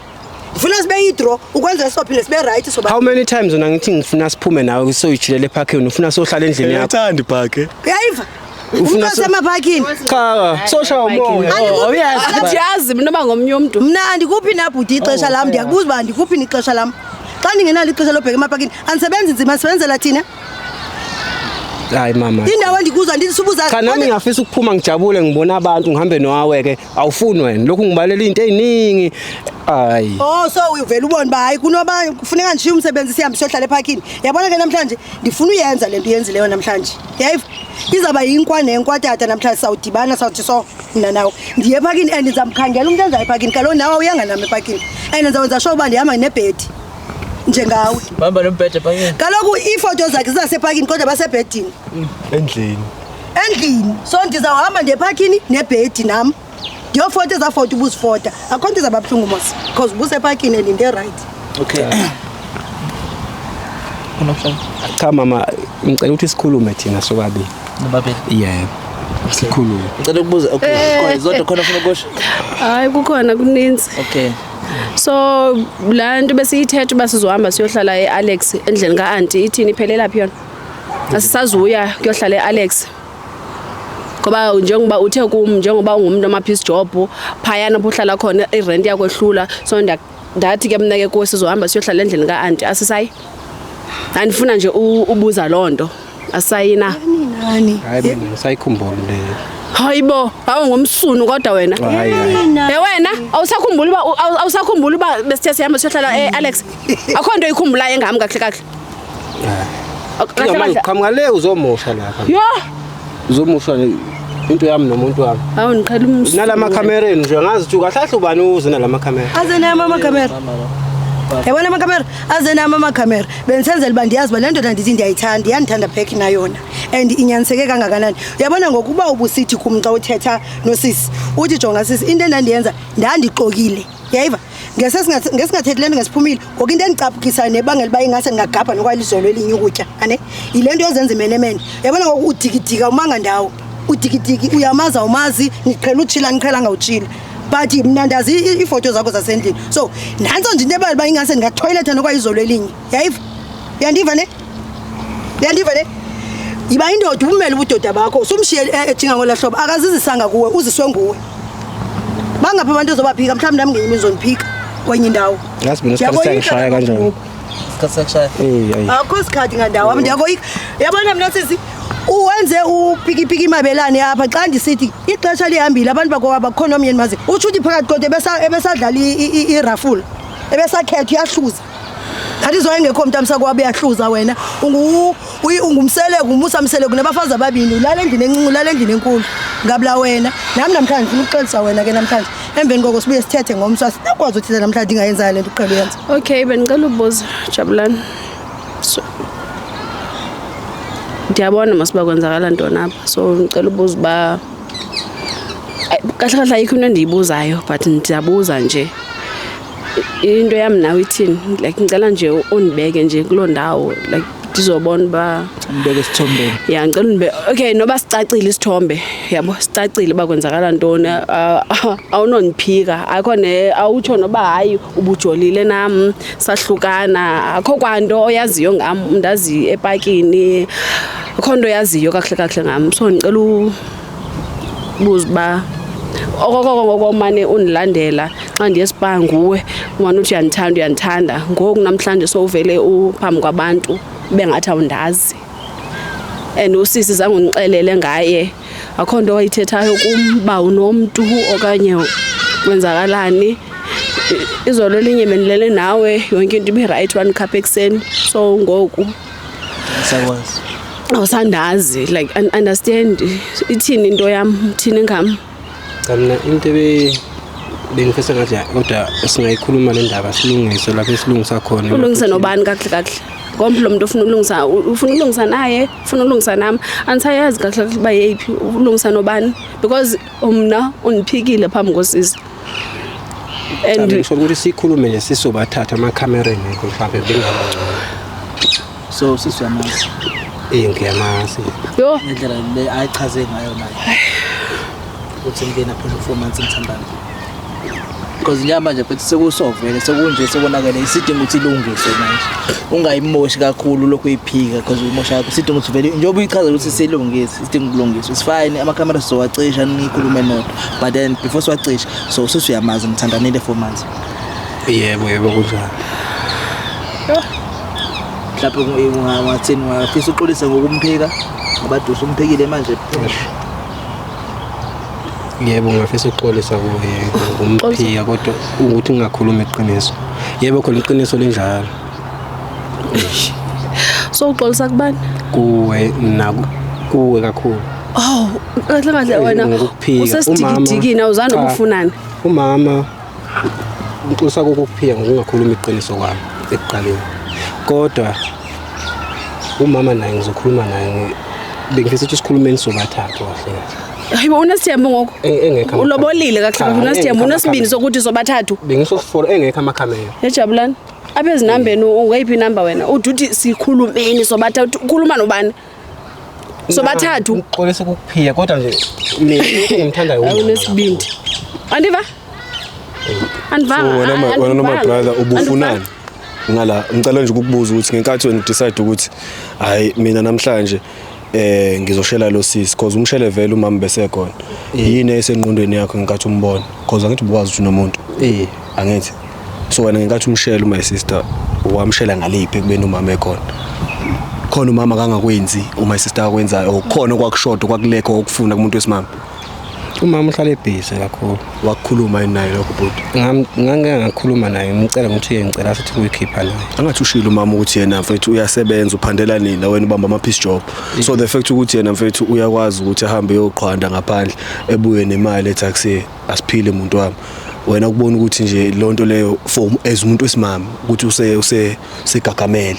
ndifuna sibe yi-draw ukwenzela sophinde sibe right soba. How many times wena ngithi ngifuna siphume nawe soyichilela ephakini, ufuna sohlala endlini yakho? Uyathanda ibhakhe. Uyayiva? Umntu osemaphakini. Cha, social umoya. Andiyazi mina noba ngomnye umntu. Mna andikuphi nabhuti ixesha lam, ndiyakubuza uba andikuphi ixesha lam. Xa ndingenalo ixesha lobheka emapakini, andisebenzi nzima, sibenzela thina. Hayi mama. Indawo endikuzo andisubuza. Cha, nami ngiyafisa ukuphuma ngijabule ngibona abantu ngihambe nowawe ke. Awufuni wena. Lokhu ngibalela into eziningi. Hayi. Oh, so uvela ubone uba hayi kunoba kufuneka ndishiye umsebenzi sihambe siyohlala ephakini. Yabona ke namhlanje ndifuna uyenza le nto uyenzileyo namhlanje. Yayiva? Izawuba yinkwa nenkwa tata namhlanje, sawudibana sawuthi so mna nawe. Ndiye ephakini and ndizamkhangela umntu enzayo ephakini. Kaloku nawe awuyanga nam ephakini. And ndizawwenza sure uba ndihamba nebhedi njengawe. Bahamba nombhede ephakini. Kaloku iifoto zakhe zizasepakini kodwa basebhedini. Endlini. Endlini. So ndizawuhamba ndiye ephakini nebhedi nam. Ndiyofota ezaa foto ubuzifota. Akho nto izawuba buhlungu mos because ubusepakini and into erayithi. Okay. Cha mama, ngicela ukuthi sikhulume thina sobabili. Nobabili. Yebo. Sikhulume. Ngicela ukubuza, okay, khona zodwa khona ufuna ukusho? Hayi, kukhona kuninzi. Okay. So laa nto besiyithetha uba sizohamba siyohlala e-Alex endlini ka-anti, ithini, iphelela phi yona? Asisazuya kuyohlala e-Alex. Ngoba njengoba uthe kum, njengoba ungumntu oma-piece job, phayana apho uhlala khona irenti yakwehlula. So ndathi ke mna ke kuwe sizohamba siyohlala endlini ka-anti, asisayi. Andifuna nje ubuza loo nto. Asisayi na? Nani? Hayi mina ngisayikhumbula leyo. Hayibo, hawu ngomsunu kodwa wena. Hayi hayi. Ye wena, awusakhumbuli uba awusakhumbuli uba besithe sihamba siyohlala e-Alex? Akho nto oyikhumbulayo engam kakuhle kakuhle? Kahle Manje kahle. qhamuka le uzomosha lapha. Yho! Uzomosha into yami nomuntu wami. Hawu ndiqhela umsunu. Nalama khamereni nje angazi ukuthi kahle kahle ubani uze nalama khamera. Aze nami amakhamera. Yabona amakhamera? Aze nami amakhamera. Bendisenzela uba ndiyazi uba le ndoda ndithi ndiyayithanda, iyandithanda back nayona. And inyaniseke kangakanani. Uyabona ngokuba ubusithi kum xa uthetha nosisi, uthi jonga sisi, into endandiyenza ndandixokile. Yayiva? Ngesingathethi le nto ngesiphumile, ngoku into endicaphukisayo nebangela uba ingase ndingagabha nokwalizolo elinye ukutya, ane? Yile nto yozenza imenemene. Uyabona ngoku udikidika umanga ndawo. Udikidiki uyamazi awumazi, niqhela utshila niqhelanga utshila. But mna ndazi iifoto zakho zasendlini. So nantso nje into ebala uba ingase ndingathoyiletha nokwayizolo elinye. Yayiva? Uyandiva ne? Uyandiva ne? Yiba indoda umele ubudoda bakho, usumshiye ejinga ngolaa hlobo, akazizisanga kuwe, uziswe nguwe. Bangaphi abantu ozobaphika, mhlawumbi nam ngenye imini uzondiphika kwenye indawo. Yazi mina isikhathi Ndiyakoyika siyangishaya kanjani. ngoku. Isikhathi siyakushaya. Eh hayi. Akho sikhathi ngandawo, ndiyakoyika. Uyabona mna sisi, uwenze upikipiki imabelane apha xa ndisithi ixesha lihambile abantu bakowabo akukho nomyeni mazi. Utsho uthi phakathi kodwa ebesadlala irafula. Ebesakhetha uyahluza. That is why engekho mntu amsakwabo uyahluza wena. Ungumseleku, ngumusa mseleku nabafazi ababini, ulala endlini encinci, ulala endlini enkulu. Ngabula wena. Nami namhlanje ndifuna ukuxelisa wena ke namhlanje. Emveni koko sibuye sithethe ngomso, asinakwazi uthetha namhlanje ndingayenzayo le nto uqhela uyenza. Okay, bendicela ubuza, Jabulani. So ndiyabona mos uba kwenzakala ntoni apha. So ndicela ubuza uba kahle kahle ayikho into endiyibuzayo, but ndiyabuza nje. Into yam nawe ithini? Like ngicela nje undibeke nje kuloo ndawo, like ndizobona uba Ndibeke esithombeni. Ya, ngicela undibeke. Okay, noba sicacile isithombe, yabo, sicacile uba kwenzakala ntoni. Awunondiphika, akho ne, awutsho noba hayi ubujolile nam sahlukana, akho kwanto oyaziyo ngam, undazi epakini, akho nto oyaziyo kakuhle kakuhle ngam. So ndicela ubuza uba okokoko ngoku umane undilandela xa ndiye espa nguwe, umane uthi uyandithanda, uyandithanda. Ngoku namhlanje sowuvele uphambi kwabantu ube ngathi awundazi. And usisi zange undixelele ngaye, akho nto wayithethayo kum uba unomntu okanye kwenzakalani. Izolo elinye bendilele nawe, yonke into ibirayithi, wandikhapha ekuseni. So ngoku Awusakwazi. Awusandazi, like understand ithini into yam, ithini ngam. Cha, mina into bengifisa ngathi kodwa singayikhuluma le ndaba, silungise lapho esilungisa khona. Ulungise nobani kakuhle kakuhle? Ngoba lo muntu ufuna ukulungisa, ufuna ukulungisa naye, ufuna ukulungisa nami. Andisayazi kakuhle kakuhle uba yeyiphi, ulungisa nobani, because mna undiphikile phambi kosisi. Cha, And bengisho ukuthi sikhulume nje sisobathatha amakhamera engekho, mhlawumbe bengabangcono. So sisi uyamazi? Ngiyamazi. Yho. Ngendlela le ayichaze ngayo naye. Uthi ngena phela 4 months ngithandana. Because njengamanje mfethu sekusovele, sekunje, sekonakele, isidinga ukuthi ilungiswe manje. Ungayimoshi kakhulu lokhu uyiphika, because uyimosha kakhulu. Isidinga ukuthi vele njengoba uyichaza ukuthi silungise, isidinga ukulungiswa. It's fine, amakhamera sizowacisha, nikhulume nodwa, but then before siwacisha, so sesuyamazi, nithandanile 4 months? Yebo, yebo, kunjalo. Mhlawumbe ungathini, ungafisa uxolise ngokumphika, ngoba dusa umphikile manje? Yebo, ngingafisa ukuxolisa kuye ngomphika, kodwa ukuthi ngingakhuluma iqiniso, yebo, khona iqiniso linjalo. So uxolisa kubani? Kuwe, naku kuwe kakhulu. Oh, kahle kahle wena Ngokuphika. usesidikidikini, awuzange Cha. ubufunani. Umama ngixolisa kokuphika ngokungakhuluma iqiniso kwami ekuqaleni, kodwa umama naye ngizokhuluma naye. Bengifisa ukuthi sikhulumeni sobathathu kahle kahle. Hayibo, unesithembu ngoku? Engekho Ulobolile kahle Cha, kahle, unesithembu, engekho unesibindi amakhamera. sokuthi sobathathu? Bengisosifolo engekho amakhamera. Ejabulani apha ezinambeni, ungeyiphi inamba wena uthi sikhulumeni sobathathu? Ukhuluma nobani sobathathu? Ngixolisa ukukuphika, kodwa nje mina engimthandayo umama. Unesibindi, andiva, andivanga. So wena wena no my brother, ubufunani Andivanga. ngala? Ngicela nje ukukubuza ukuthi ngenkathi wena decide ukuthi hayi, mina namhlanje ngizoshela lo sisi, cause umshele vele umama bese khona, yini esengqondweni yakho ngenkathi umbona? Cause angithi ubukwazi ukuthi unomuntu? Angithi so wena ngenkathi umshela my sister, wamshela ngaliphi ekubeni umama ekhona? Khona umama kangakwenzi uma sister akwenzayo, or khona okwakushoda, okwakulekho okufuna kumuntu wesimama? Umama uhlala ebhizi kakhulu. Wakukhuluma yini naye lokho, bhuti? Ngangike ngakhuluma naye, ngicela ukuthi ngicela futhi ukuyikhipha naye. Angathi ushilo umama ukuthi yena mfethu uyasebenza, uphandela nina, wena ubamba ama-piece job. So the fact ukuthi yena mfethu uyakwazi ukuthi ahambe eyoqhwanda ngaphandle, ebuye nemali etaxi, asiphile muntu wami, wena kubona ukuthi nje lonto leyo for as umuntu wesimama ukuthi use segagamele,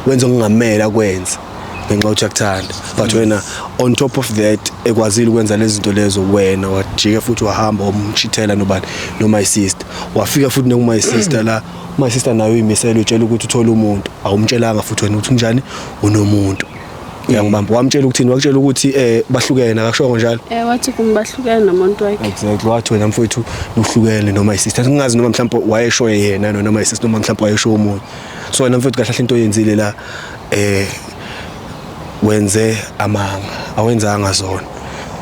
wenza okungamele akwenze ngenxa yokuthi uyakuthanda. But wena, on top of that, ekwazile ukwenza lezi zinto lezo, wena wajika futhi wahamba wamchithela nobani, no-my sister. Wafika futhi neku-my sister la, my sister nayo uyimisela, utshela ukuthi uthole umuntu. Awumtshelanga futhi wena ukuthi kunjani, unomuntu. Uyangibamba? Wamtshela ukuthini? Wakutshela ukuthi bahlukene, akakushongo njalo? Wathi kum bahlukene nomuntu wakhe. Exactly. Wathi wena mfowethu uhlukene noma isister. Ngingazi noma mhlawumbe wayesho yena noma isister, noma mhlawumbe wayesho omunye. So wena mfowethu, kahle kahle into oyenzile la, wenze amanga, awenzanga zona.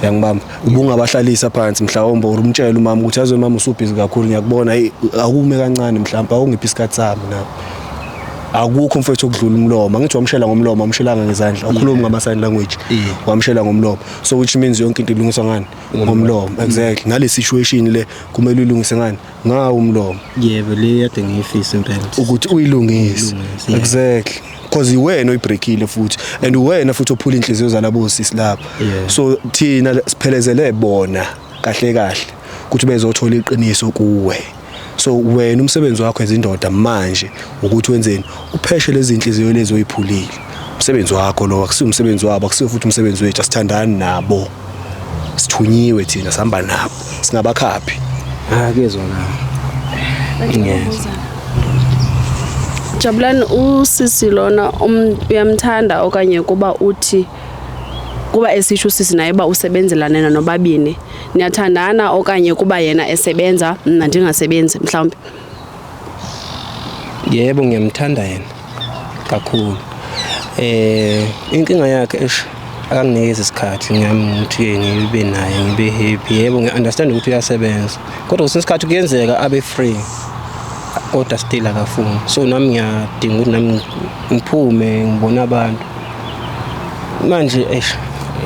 Uyangibamba? Ubungabahlalisa phansi mhlawumbe, or umtshele umama ukuthi yazi mama, usubhizi kakhulu, ngiyakubona, hey, akume kancane, mhlawumbe awungiphi isikhathi sami na. Akukho mfowethu okudlula umlomo. Angithi wamshela ngomlomo, wamshelanga ngezandla, awukhulumi ngama-sign language? Wamshela ngomlomo, so which means yonke into ilungiswa ngani? Ngomlomo. Exactly. Nale situation le kumele uyilungise ngani? Ngawo umlomo. Yebo, le yade ngiyifisa impela. Ukuthi uyilungise. Uyilungise, yeah. Exactly, because iwena oyibreakile futhi, and uwena futhi ophula inhliziyo zalabo sisi lapha. So thina siphelezele bona kahle kahle ukuthi bezothola iqiniso kuwe. So wena umsebenzi wakho ezindoda manje ukuthi wenzeni? Upheshe lezi inhliziyo lezi oyiphulile. Umsebenzi wakho lo, akusiyo umsebenzi wabo, akusiyo futhi umsebenzi wethu. Asithandani nabo, sithunyiwe thina, sihamba nabo, singabakhaphi. Ah, kuyezwakala. Ngiyezwa. Jabulani, usisi lona uyamthanda okanye kuba uthi kuba esisho usisi naye uba usebenzela nina nobabini, niyathandana, okanye kuba yena esebenza, mna ndingasebenzi mhlawumbi? Yebo, ngiyamthanda yena kakhulu. Inkinga yakhe eish, akanginikezi isikhathi ngami ukuthi ngibe naye, ngibe happy. Yebo, ngiunderstand ukuthi uyasebenza, kodwa kwesinye isikhathi kuyenzeka abe free, kodwa still akafuni. So nami ngiyadinga ukuthi nami ngiphume ngibone abantu. Manje eish,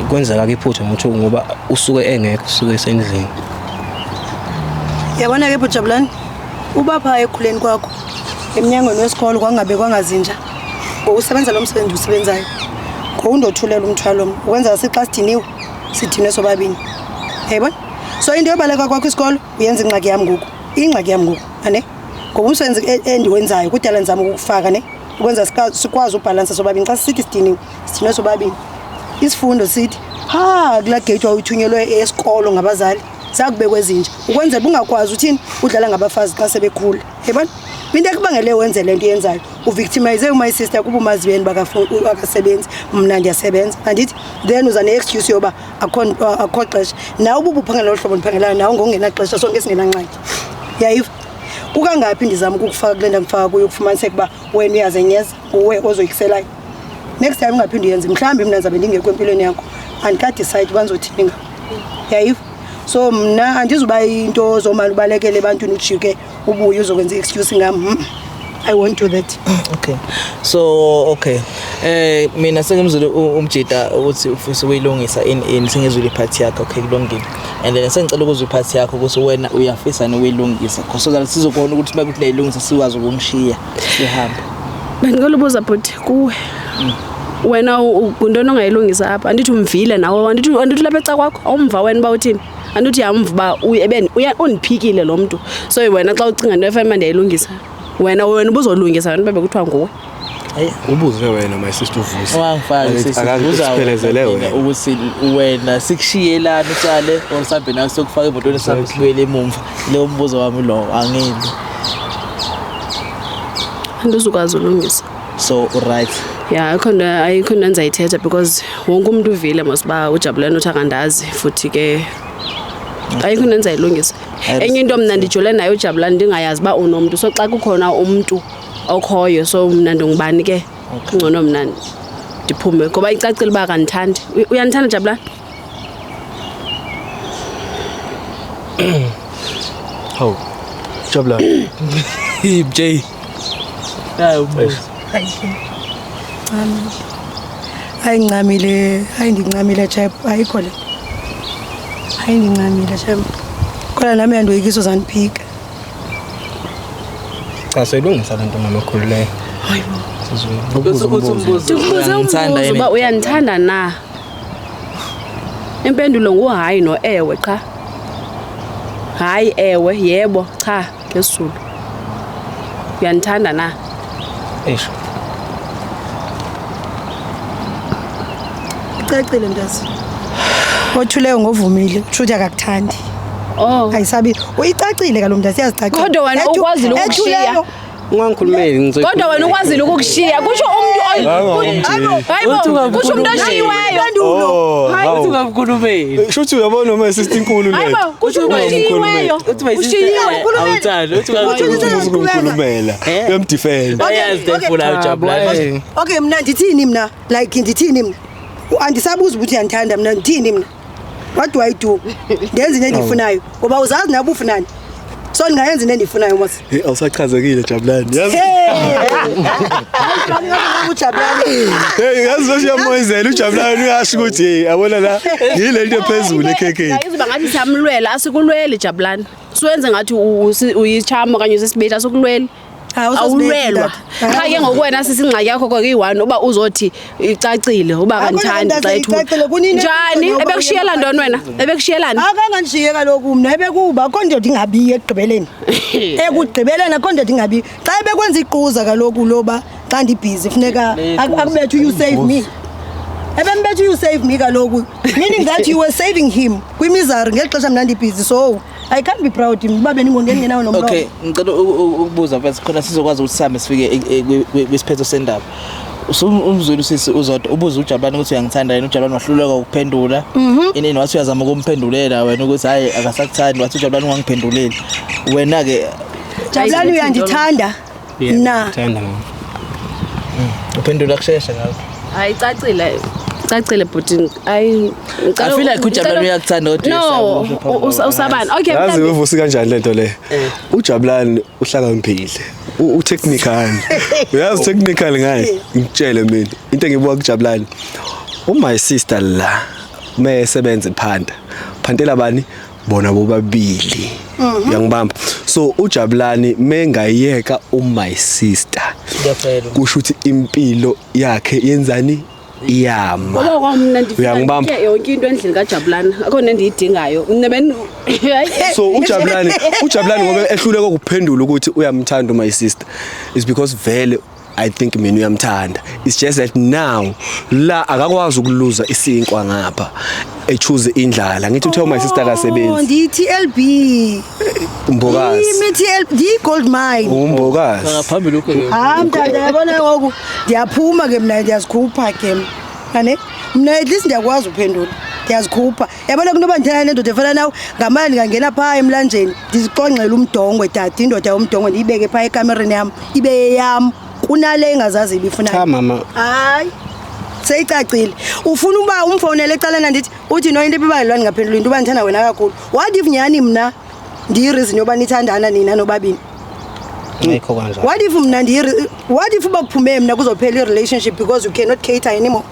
kwenzeka ke iphutha ngokuthi ngoba usuke engekho, usuke esendlini. Yabona ke, Bujabulani, uba phaa ekukhuleni kwakho emnyangweni wesikolo kwangabekwa zinja, ngokusebenza lo msebenzi usebenzayo, ngowundothulela umthwalo mna ukwenzela sixa sidiniwe, sidinwe sobabini, yayibona. So into yobaleka kwakho isikolo uyenza ingxaki yam ngoku, ingxaki yam ngoku ane, ngoba umsebenzi endiwenzayo kudala ndizama ukukufaka ne, ukwenza sikwazi ubhalansa sobabini. Xa sisithi sidiniwe, sidinwe sobabini. Isifundo sithi phaa kulaa geyithi wawuthunyelwe esikolo ngabazali zakubekwa ezinja ukwenzela uba ungakwazi uthini, udlala ngabafazi xa sebekhula, yabona. Into ekubangele wenze le nto uyenzayo, uvictimize my sister kuba umazi yena uba akasebenzi, mna ndiyasebenza, andithi? Then uza ne-excuse yoba akho xesha. Nawe uba ubuphangela olu hlobo ndiphangelayo nawe, ngokungenaxesha, sonke singenangxaki, yayiva. Kukangaphi ndizama ukukufaka kule ndamfaka kuyo, kufumaniseka uba wena uyazenyeza, nguwe ozoyikiselayo. Next time ungaphinde uyenze. Mhlawumbi mna ndizabe ndingekho empilweni yakho, andikadicide uba ndizothini ngam, yayiva? So mna andizuba into zomane ubalekele ebantwini, ujike ubuye uzokwenza i-excuse ngam. I won't do that. Okay, so okay, mina sengimzwile umjida ukuthi ufisa ukuyilungisa in sengizwile ipart yakho. Okay, kulungile. And then sengicela ukuzwa ipart yakho ukuthi wena uyafisa yini ukuyilungisa, so that sizokhona ukuthi uma kuthi nayilungisa sikwazi ukumshiya sihambe. Bendicela ubuza, bhuti, kuwe wena, yintoni ongayilungisa apha? Andithi umvile nawe? Andithi ulapha eca kwakho awumva wena uba uthini? Andithi uyamva uba undiphikile lo mntu? So wena xa ucinga into efana uba ndiyayilungisa, wena ubuzolungisa wena ube bekuthiwa nguwe? Ubuze wena, my sister, uVusi. Wangifaki sisi. Buza Akasiphelezele wena wena. Ukuthi wena sikushiyelani usale or sihambe nawe siyokufaka emotweni, sihambe sibuyele emumva. Leyo mbuzo wami lowo, angili. Andizukwazi ulungisa. So right. Ya, ayikho nto endizayithetha because wonke umntu uvile mos uba uJabulani uthi akandazi, futhi ke ayikho into endizayilungisa. Enye into, mna ndijole naye uJabulani ndingayazi uba unomntu, so xa kukhona umntu okhoyo, so mna ndingubani ke? Ngcono mna ndiphume ngoba icacile uba akandithandi. Uyandithanda, Jabulani? Hawu. Jabulani. J. Hayi, umbuzo. Hayi, ncamile, hayi, ndincamile, chap, ayikho le. Hayi, ndincamile, chap, kodwa nami yandoyikisa uzandiphika. Cha, soyilungisa le nto, mama, khululeyo. Uthi umbuzo. Ndikubuze Uyangithanda umbuzo yini? uba uyandithanda na. Impendulo nguhayi no-ewe qha. Hayi, ewe, yebo, cha ngesiZulu. Uyandithanda na? Eish. Icacile, mntasi, othuleyo ngovumile, utsho uthi akakuthandi. Oh. Ayisabi uyicacile kalo mntasi, iyazicacile. Kodwa wena ukwazile ukukushiya. Ungangikhulumeli. Kodwa wena ukwazile ukukushiya, kusho umuntu hayi bo, kusho umuntu oshiyiweyo. Oh, Uthi hawu. ungamkhulumeli. Shuthi uyabona, my sister, inkulu le. Hayi bo, kusho umuntu oshiyiweyo. Uthi my sister Ushiyiwe. awuthandi. Uthi ungamkhulumeli. Ukumkhulumela. Uyamdefend. Ayazi into ujabulani. Okay, mna ndithini mna? Like, ndithini mna? Andisabuzi ukuthi uyandithanda. Mna ndithini mna? What do I do? Ndenza into endiyifunayo ngoba uzazi nawe ubufunani, so ndingayenza into endiyifunayo mos. Hey, awusachazekile, Jabulani. Yazi. Ujabulani. Hey, yazi nje uyamoyizela uJabulani, uyasho ukuthi hey, yabona la yile nto ephezulu ekhekheni. Izoba ngathi siyamlwela, asikulweli, Jabulani. Suwenze ngathi uyichama okanye usisibetha, asikulweli. Awulwelwa. Qha ke ngoku wena sisingxaki yakho ke iyi-one uba uzothi icacile uba Akho kandithandi nto xa ethula. icacile, kunini Njani? ethula Ebekushiyela ntoni wena? Ebekushiyelani? Akangandishiye kaloku mna, ebekuba akho ndoda ingabiyi ekugqibeleni. Ekugqibeleni akho ndoda ingabiyi. Xa ebekwenza iquza kaloku loba xa ndibhizi funeka akubethe you save me. Ebembethe you save me kaloku, meaning that you were saving him kwimizari ngeli xesha mna ndibhizi, so I can't be proud uba bendingenawo nomlomo. Okay, ngicela ukubuza mfethu khona sizokwazi ukuthi sihambe sifike kwisiphetho sendaba. Umzwile usisi uZodwa ubuza uJabulani ukuthi uyangithanda yena, uJabulani wahluleka ukuphendula. Inini wathi uyazama ukumphendulela wena ukuthi hayi, akasakuthandi, wathi uJabulani ungangiphenduleli. Wena ke? Jabulani, uyandithanda na? Thanda, mama. Uphendula kushesha ngazo. Hayi, icacile. Icacile, bhuti. Hayi, ngicela I feel like uJabulani uyakuthanda kodwa No, uyesaba ukusho phambi usabani? Okay, Yazi mhlawumbe uVusi kanjani lento le? UJabulani uhlakaniphile. U-technical. Uyazi technical ngaye? Ngitshele mina. Into engibuka kuJabulani. My sister la mayesebenza ephanda. Phantela bani? Bona bobabili. Uyangibamba. So uJabulani mengayeka my sister. Kuyaphela. Kusho ukuthi impilo yakhe yenzani? Iyama. Ngoba kwamna ndifuna Uyangibamba? nditye yonke into endlini kaJabulani. Akho nto endiyidingayo. Mna ben So uJabulani ngoba ehluleka ukuphendula ukuthi uyamthanda my sister is because vele I think mina uyamthanda. It's just that now la akakwazi ukuluza isinkwa ngapha echoose indlala. Ngithi uthe my sister Oh, akasebenzi. ndiyi-TLB. Umbokazi. Imi-TLB, ndiyi-gold mine. Umbokazi. Ngaphambili ukho. Hayi mntana, yabona ngoku ndiyaphuma ke mna, ndiyazikhupha ke mna, ane mna at least ndiyakwazi uphendula. Ndiyazikhupha. Yabona kunoba ndithanda nendoda efana nawe, ngamane ndingangena phaa emlanjeni ndizixongxele umdongwe tata, indoda yomdongwe ndiyibeke phaa ekamereni yam, ibe yeyam kunale ingazazi ibifunayo. Cha mama. Hayi, seyicacile. Ufuna uba umfowunele ecaleni andithi uthi no into ebibalelwa ndingaphenduli into uba ndithanda wena kakhulu. What if nyhani mna ndiyi-reason yoba nithandana nina nobabini? Ayikho kanjalo. What if mna ndiyi, what if uba kuphume mna kuzophela i-relationship because you cannot cater anymore?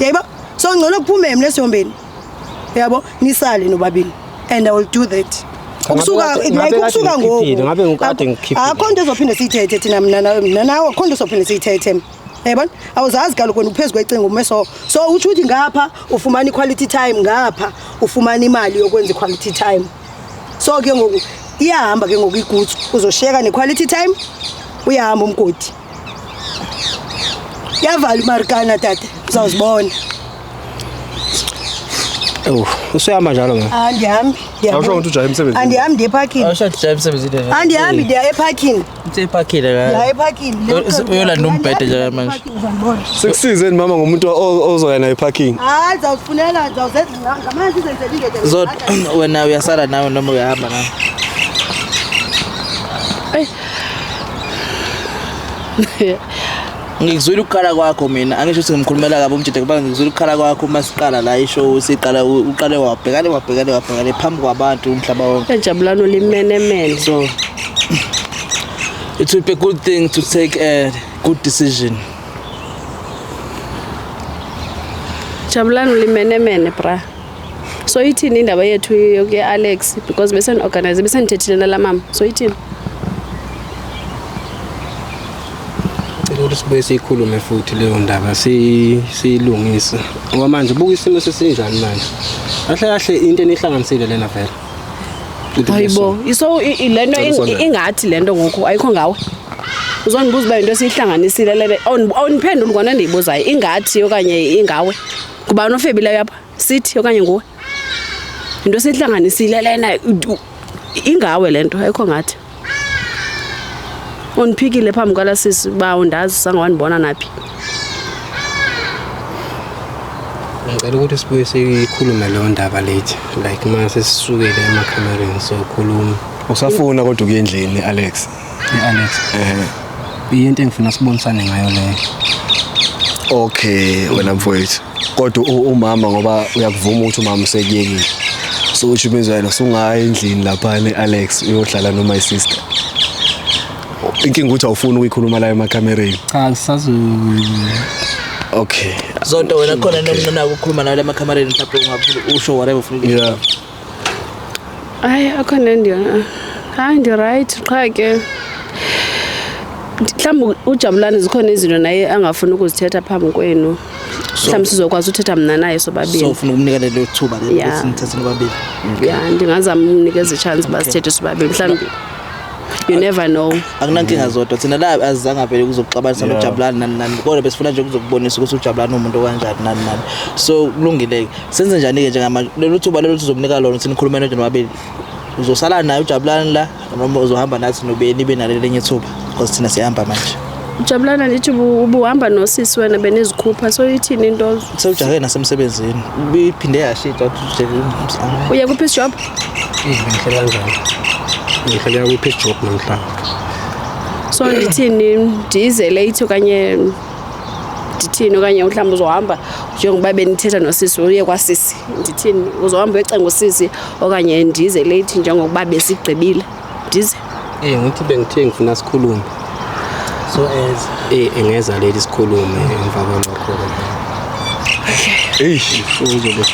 Yayibo? So ngcono kuphume mna esihombeni. Yabo, nisale nobabini. And I will do that. Ukusuka Ngabe like kade ukusuka ngoku. ngikhiphile, ngabe ngikade ngikhiphile. Akho nto ezophinde siyithethe thina mna nawe, mna nawe akho nto ezophinde siyithethe. Yayibona? Awuzazi kaloku wena uphezu kwecingo ume so. So utsho uthi ngapha ufumana i-quality time, ngapha ufumana imali yokwenza i-quality time. So ke ngoku iyahamba ke ngoku igutsu, uzoshiyeka ne-quality time, uyahamba umgodi. Yavala imarikana tata, uzawuzibona. Oh, usuyahamba njalo mama. Andihambi, Awusho ukuthi ujahe emsebenzini? Andihambi, ndiye ephakini. Awusho ujahe emsebenzini nje. Andihambi, ndiya ephakini. Uthe ephakile la. Ndiya ephakini. Uyolanda umbhede nje manje. Sekusize mama ngomuntu ozoya naye parking. Hayi, ndizawufunela, ndizawuzenza ngamane ndizenzele indoda. Zodwa wena uyasala nawe noma uyahamba nawe? Ngikuzwile ukukhala kwakho mina, angisho ukuthi ngimkhulumela kabi umjide kuba ngikuzwile ukukhala kwakho uma siqala la ishow, siqala uqale wabhekane wabhekane wabhekane phambi kwabantu umhlaba wonke. Ejabulano limenemene. So it will be a good thing to take a good decision. Jabulano limenemene bra. So ithini indaba yethu yokuya Alex, because bese organize bese ndithethile nala mama. So ithini? Ukuthi sibuye siyikhulume futhi leyo ndaba siyilungise. Ngoba manje buka isimo sesinjani manje. Kahle kahle into enihlanganisile lena vele. Hayibo, so lento ingathi lento ngoku ayikho ngawe. Uzondibuza uba into esiyihlanganisile lena, awundiphenduli kona endiyibuzayo, ingathi okanye ingawe. Ngubani ofebileyo apha? Sithi okanye nguwe? Into esiyihlanganisile lena ingawe lento ayikho ngathi. Undiphikile phambi kwala sisi uba undazi sangawandibona naphi. Ngicela ukuthi sibuye siyikhulume leyo ndaba late, like uma sesisukile emakhamereni sokhuluma. Usafuna kodwa ukuya endlini Alex? Alex. Into engifuna sibonisane ngayo leyo. Okay wena mfowethu. Kodwa umama ngoba uyakuvuma ukuthi umama usekuyekile. So uthi mizwelo sungaya endlini lapha ne Alex uyohlala no my sister. Inkinga ukuthi awufuni ukuyikhuluma la emakhamereni. Cha ngisazo. Okay. Zonto wena khona nomnana ukukhuluma nawe emakhamereni mhlawumbe ungafuna usho whatever ufuna. Yeah. Hayi akho nendiyo. Hayi ndi right qha ke. Mhlawumbe uJabulani zikhona izinto naye angafuni ukuzithetha phambi kwenu. Mhlawumbe sizokwazi uthetha mna naye sobabili. So ufuna ukumnika lelo thuba lelo ukuthi nithethe nobabili. Yeah, ndingazama umnikeza i-chance basithethe sobabili mhlawumbe. You never know. Akunankinga zodwa thina la azizange vele ukuzokuxabanisa noJabulani nani nani, kodwa besifuna nje ukuzokubonisa ukuthi uJabulani umuntu okanjani nani nani. So kulungile ke. Senze njani ke njengamanje? Lelo thuba lelo uzomnika lona ukuthi nikhulume nje nobabili. Uzosala naye uJabulani la noma uzohamba nathi nobeni nibe naleli lenye ithuba, because thina siyahamba manje. Ujabulani ndithi ubuhamba nosisi wena benizikhupha, so ithini into? Sewujake nasemsebenzini. Iphinde yashintsha uthi uye ku peace job? Ngihlele kanjani? Ngihlele ku peace job namhlanje. So ndithini, ndize late okanye ndithini, okanye mhlawumbe uzohamba njengoba benithetha nosisi uye kwasisi, ndithini uzohamba uyocenga usisi okanye ndize late njengokuba besigqibile ndize? Ngithi bengithe ngifuna sikhulume. So as engeza leli sikhulume emva kwalokho. Eish.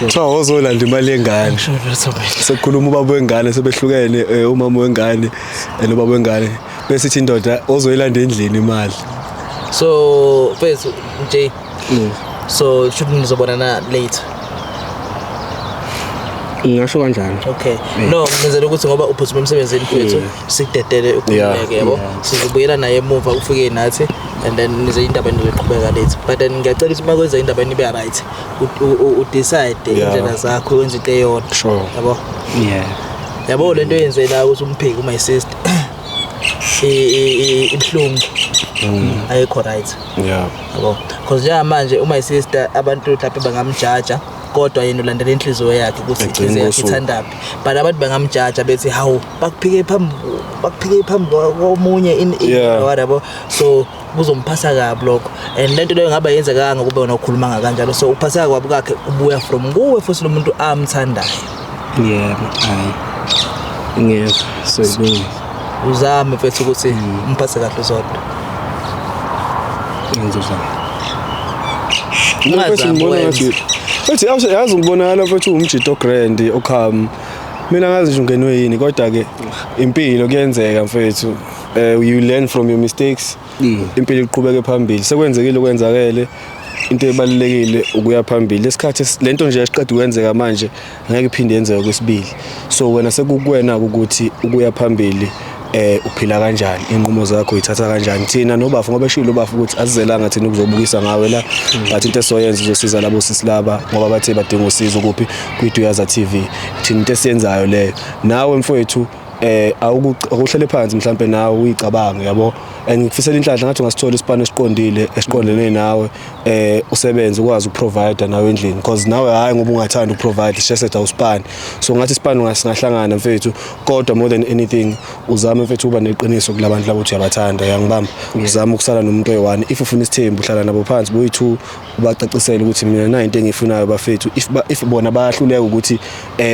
Cha ozolanda imali yengane. Sekukhuluma ubaba wengane sebehlukene, umama wengane nobaba wengane. Bese ithi indoda ozoyilanda endlini imali. So mfethu nje so should nizobonana later. Ngisho kanjalo. Okay. No, ngenzela ukuthi ngoba uphuthuma emsebenzini mfethu sikudedele ukhululeke yabo. Sizobuyela naye emuva ufike nathi and then nize indaba enizoqhubeka later. But then ngiyacela ukuthi makwenza indaba enibe right u decide indlela zakho wenze into eyodwa. Sure. Yabo. Yeah. Yabo lento oyenze la ukuthi umphiki my sister. Ibhlungu. Ayikho right. Yeah. Yabo. Because njengamanje uma sister abantu mhlawumbe bangamjaja Kodwa yena ulandela inhliziyo yakhe ukuthi Ekugcineni inhliziyo yakhe kosuku. ithandaphi, but abantu bangamjaja bethi hawu, bakuphike phambi komunye in whatever, so kuzomphasa kabi lokho. And lento leyo ngabe yenzekanga kube wena ukhuluma kanjalo, so uphaseka kwabi kwakhe ubuya from kuwe futhi lo muntu amthandayo. Yebo, hayi, ngiyezwa, so ilungile. Uzame mfethu ukuthi umphathe kahle zodwa. Ngizozama. Mina mfethu Ungazami ngibona wenze. ngathi futhi yazi ngibonakala futhi umjito grand okham. Mina ngazi nje ungenwe yini, kodwa ke impilo kuyenzeka mfethu. You learn from your mistakes. Impilo iqhubeke phambili. Sekwenzekile okwenzakele. Into ebalulekile ukuya phambili. Lesikhathi lento nje esiqeda ukwenzeka manje ngeke iphinde yenzeke kwesibili. So wena sekukuwena ukuthi ukuya phambili uphila kanjani, inqumo zakho uyithatha kanjani. Thina nobafu ngoba eshilo ubafu ukuthi asizelanga thina ukuzobukisa ngawe la, but into esizoyenza uzosiza labo sisi laba ngoba bathe badinga usizo kuphi kwiDuyaza TV. Thina into esiyenzayo leyo. Nawe mfowethu awuhlele phansi mhlambe nawe uyicabange, yabo, and ngikufisela inhlanhla, ngathi ungasithola isipano esiqondile esiqondene nawe, usebenze ukwazi ukuprovide nawe endlini, because nawe hayi ngoba ungathanda ukuprovide, just awusipani. So ngathi isipano ngasingahlangana mfethu, kodwa more than anything uzame mfethu uba neqiniso kulabantu labo uthi uyabathanda, uyangibamba, uzame ukusala nomuntu oyi-one. If ufuna isithembu, uhlala nabo phansi boyi-two, ubacacisele ukuthi mina nayo into engiyifunayo bafethu. If bona bayahluleka ukuthi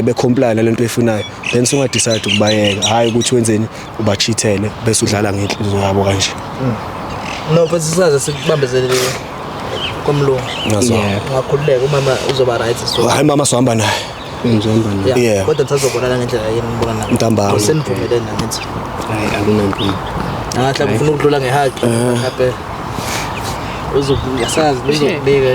becomply nalento oyifunayo, then sunga-decide ukubayeka, hhayi ukuthi wenzeni, ubachithele bese udlala ngenhliziyo yabo kanje. No, but sisaze sikubambezelele komlungu. Ngazo. Ungakhululeka, umama uzoba right, so Hayi, mama sohamba naye. Ngizihamba naye. Yeah. Yeah. Kodwa nisazobonana ngendlela yini ngibona nayo. Ntambama. Senivumelene nangithi? Hayi, akunankinga. Ah, mhlawumbe ufuna ukudlula ngehug, mhlawumbe uzokuyasazi uzokubika.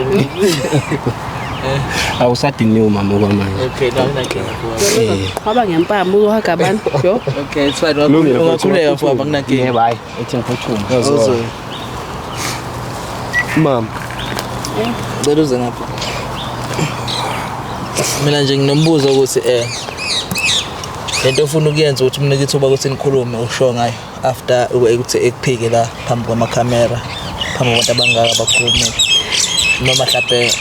Awusadiniwe umama okwamanje. Okay, no, akunankinga kuwe. Qhwaba ngempama uzohaga abantu yo. Okay, it's fine. Kulungile, mfowethu. Ungakhululeka mfowethu, akunankinga. Yebo, hayi, ethi ngiphuthume. Awuzo. Mama. Cela uze ngapha. Mina nje nginombuzo ukuthi lento ofuna ukuyenza ukuthi umnike ithuba ukuthi nikhulume, usho ngayo after ukuthi ekuphike la phambi kwamakhamera, phambi kwabantu abangaka abakhulumile, noma mhlawumbe?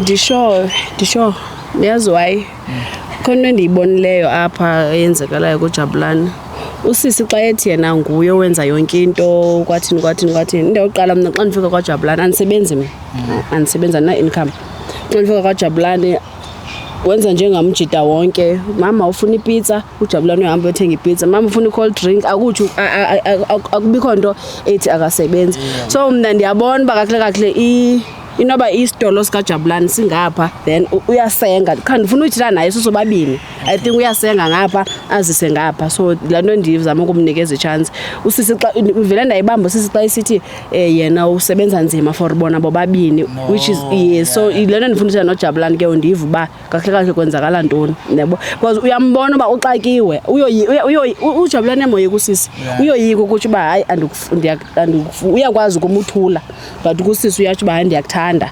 Ndisho yazi why khona into endiyibonileyo apha eyenzekalayo kuJabulani. Usisi xa ethi yena nguye owenza yonke into, kwathini kwathini kwathini, into yokuqala mna xa ndifika kwaJabulani andisebenzi mna, andisebenzi, andina-income. Xa ndifika kwaJabulani wenza njengamjida wonke. Mama ufuna ipizza, uJabulani uyahamba uyothenga ipizza. Mama ufuna i-cold drink, akutsho akubikho nto ethi akasebenzi. So mna ndiyabona uba kakuhle kakuhle inoba isitolo sikaJabulani singapha, then uyasenga kha ndifuna uyithetha naye sisobabini. I think uyasenga ngapha azise ngapha, so laa nto ndizama ukumnikeza itshansi usisi. Xa vele ndayibamba usisi xa esithi yena usebenza nzima for bona bobabini, which is yes. So le nto ndifuna uthetha noJabulani ke, ndiva uba kakuhle kakuhle kwenzakala ntoni, yabo, because uyambona uba uxakiwe. UJabulani uyamoyika usisi. Uyoyika ukutsho uba hayi, uyakwazi ukumuthula, but kusisi uyatsho uba hayi, ndiyakuthanda,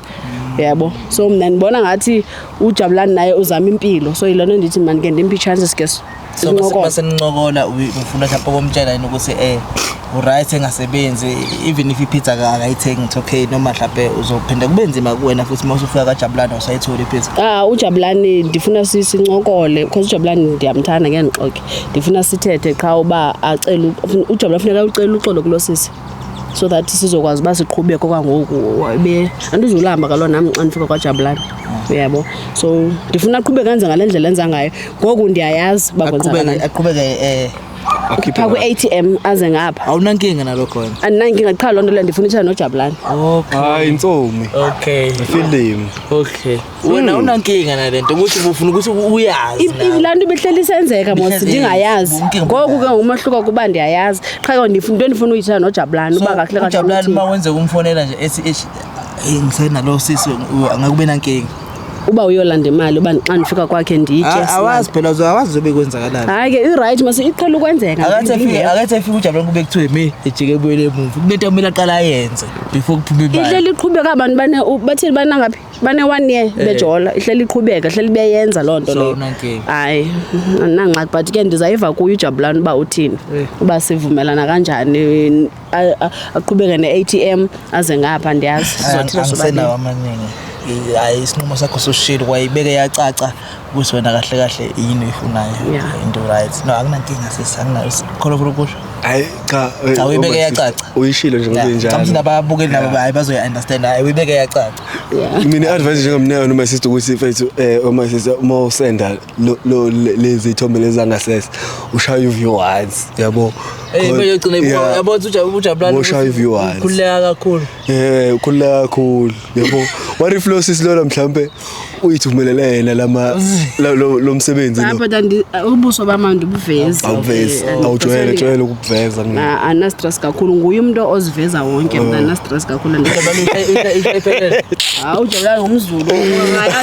yabo. So mna ndibona ngathi uJabulani naye uzama impilo, so yile nto ndithi mani ke ndimphe itshansi ke So sincokole. Masenincokola ufuna mhlawumbe ukumtshela yini ukuthi uright engasebenzi, even if ipizza akayithengi, it's okay, noma mhlawumbe uzophinda kube nzima kuwena futhi uma usufika kaJabulani awusayitholi ipizza? Ah, uJabulani ndifuna sincokole because uJabulani ndiyamthanda, ngeke ndixoke. Ndifuna sithethe qha uba acele uJabulani funeka ucele uxolo kulo sisi so that sizokwazi uba siqhubeke okwangoku. Be andizulamba kaloku nam xa ndifika kwaJabulani, uyabo. So ndifuna aqhubeke enze ngale ndlela enza ngayo ngoku, ndiyayazi uba Aqhubeke kwenzakalani. Aqhubeke Phaa kwi-ATM aze ngapha. Awunankinga nalokho wena? Andinankinga, qha loo nto leyo ndifuna uthetha noJabulani. Okay. Hayi, intsomi. Ifilimu. Okay, wena awunankinga nalento ukuthi ufuna ukuthi uyazi nawe. Laa nto ibihleli isenzeka mos. Ibihleli- Ndingayazi. Inkinga Ngoku ke ubuyazi. ngumahluko kuba ndiyayazi, qha ke ndifuna into endifuna uyithetha noJabulani uba kakuhle kahle uJabulani uthini. uma wenzeka umfonela nje ethi eish, ngisenalo sisi, angakube nankinga? Uba uyolanda imali, uba xa ndifika kwakhe nditye. Awazi phela, awazi zobe kwenzakalani. Hayi ke, i-right mos, iqhela ukwenzeka. Akathi afike Ndingekho. akathi afike uJabulani kube kuthiwe me ejike ebuyele emuva, kunento kumele aqala ayenze before kuphume imali. Ihleli iqhubeka, abantu bane bathini, banangaphi, bane-one year bejola, ihleli iqhubeka, ihleli beyenza loo nto So, leyo. awunankinga? Hayi, andinangxaki, but ke ndizayiva kuyo uJabulani uba uthini, uba sivumelana kanjani, aqhubeke ne-ATM aze ngapha, ndiyazi sizothetha Angisenawo sobabini. amaningi. Hayi, isinqumo sakho soshilo, kwayibeke yacaca ukuthi wena kahle kahle yini oyifunayo. Into right. No, akunankinga sisi, akunayo khona ufuna ukusho. Hayi cha. Cha, uyibeke my sister, yacaca. Uyishilo nje ngoba Cha, injalo. mthina ababukeli nabo hayi bazoyi-understand, hayi uyibeke yacaca. Mina i-advice njengamnayo noma sister ukuthi mfethu, uma sister uma usenda lezi ithombe lezi zangasese, ushaya u-view once, yabo. Beyogcina yabo ukuthi ujabulani. Ushaya u-view once. Ukhululeka kakhulu. Ukhululeka kakhulu, yabo. What if lo sisi lona mhlambe uyithumelele yena lama lo msebenzi lo? But ubuso bam andibuvezi. Awuvezi? Awujwayele, jwayele ukubuveza mina. Ana-stress kakhulu, nguye umntu oziveza wonke, mna ana-stress kakhulu. Ujabulani uyiphelele. Hayi, ujabulani ngumZulu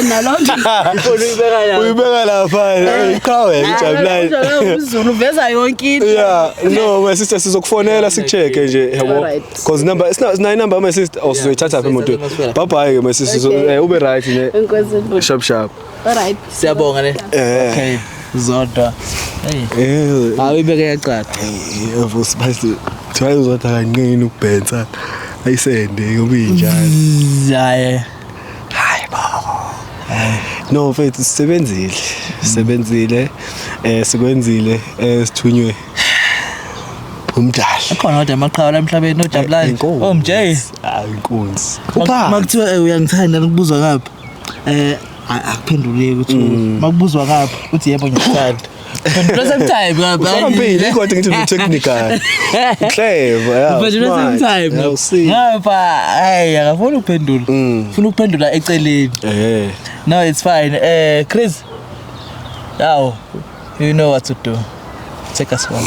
naloo nto. Ifoni uyibeka la. Uyibeka lapha, qhawe ujabulani. Ujabulani ngumZulu, uveza yonke into. Yeah, no my sister, sizokufonela sikucheck nje, yabo. Alright. Cause number sina inumber my sister, oh, sizoyithatha phi emotweni. Sizothatha. Bye bye ke my sister. Okay. Ube right ne. Enkosi bhuti. Sharp sharp. Alright. Siyabonga ne. Okay, Zodwa. Hey. Hayi, uyibeke yacaca. Vusi basi thiwa uzothi akanqeni ukubhensa ayisende ngoba injalo. Hayi. No mfethu, sisebenzile. Sisebenzile. Sikwenzile, sithunywe umdali. Akhona kodwa amaqhawe la emhlabeni, ojabulani. Inkunzi. Oh MJ. Hayi, inkunzi. Makuthiwa uyangithanda, nikubuzwa ngapha. Akuphenduleki ukuthi makubuzwa ngapha uthi yebo ngiyakuthanda. Phendula same time ngapha. Uhlakaniphile kodwa, ngithi u-technical. Clever, yeah. Uphendula same Smart. time. Yeah, usi. Ngapha hayi akafuni ukuphendula. Ufuna ukuphendula eceleni. No, it's fine. Chris. Now, you know what to do. Take us home.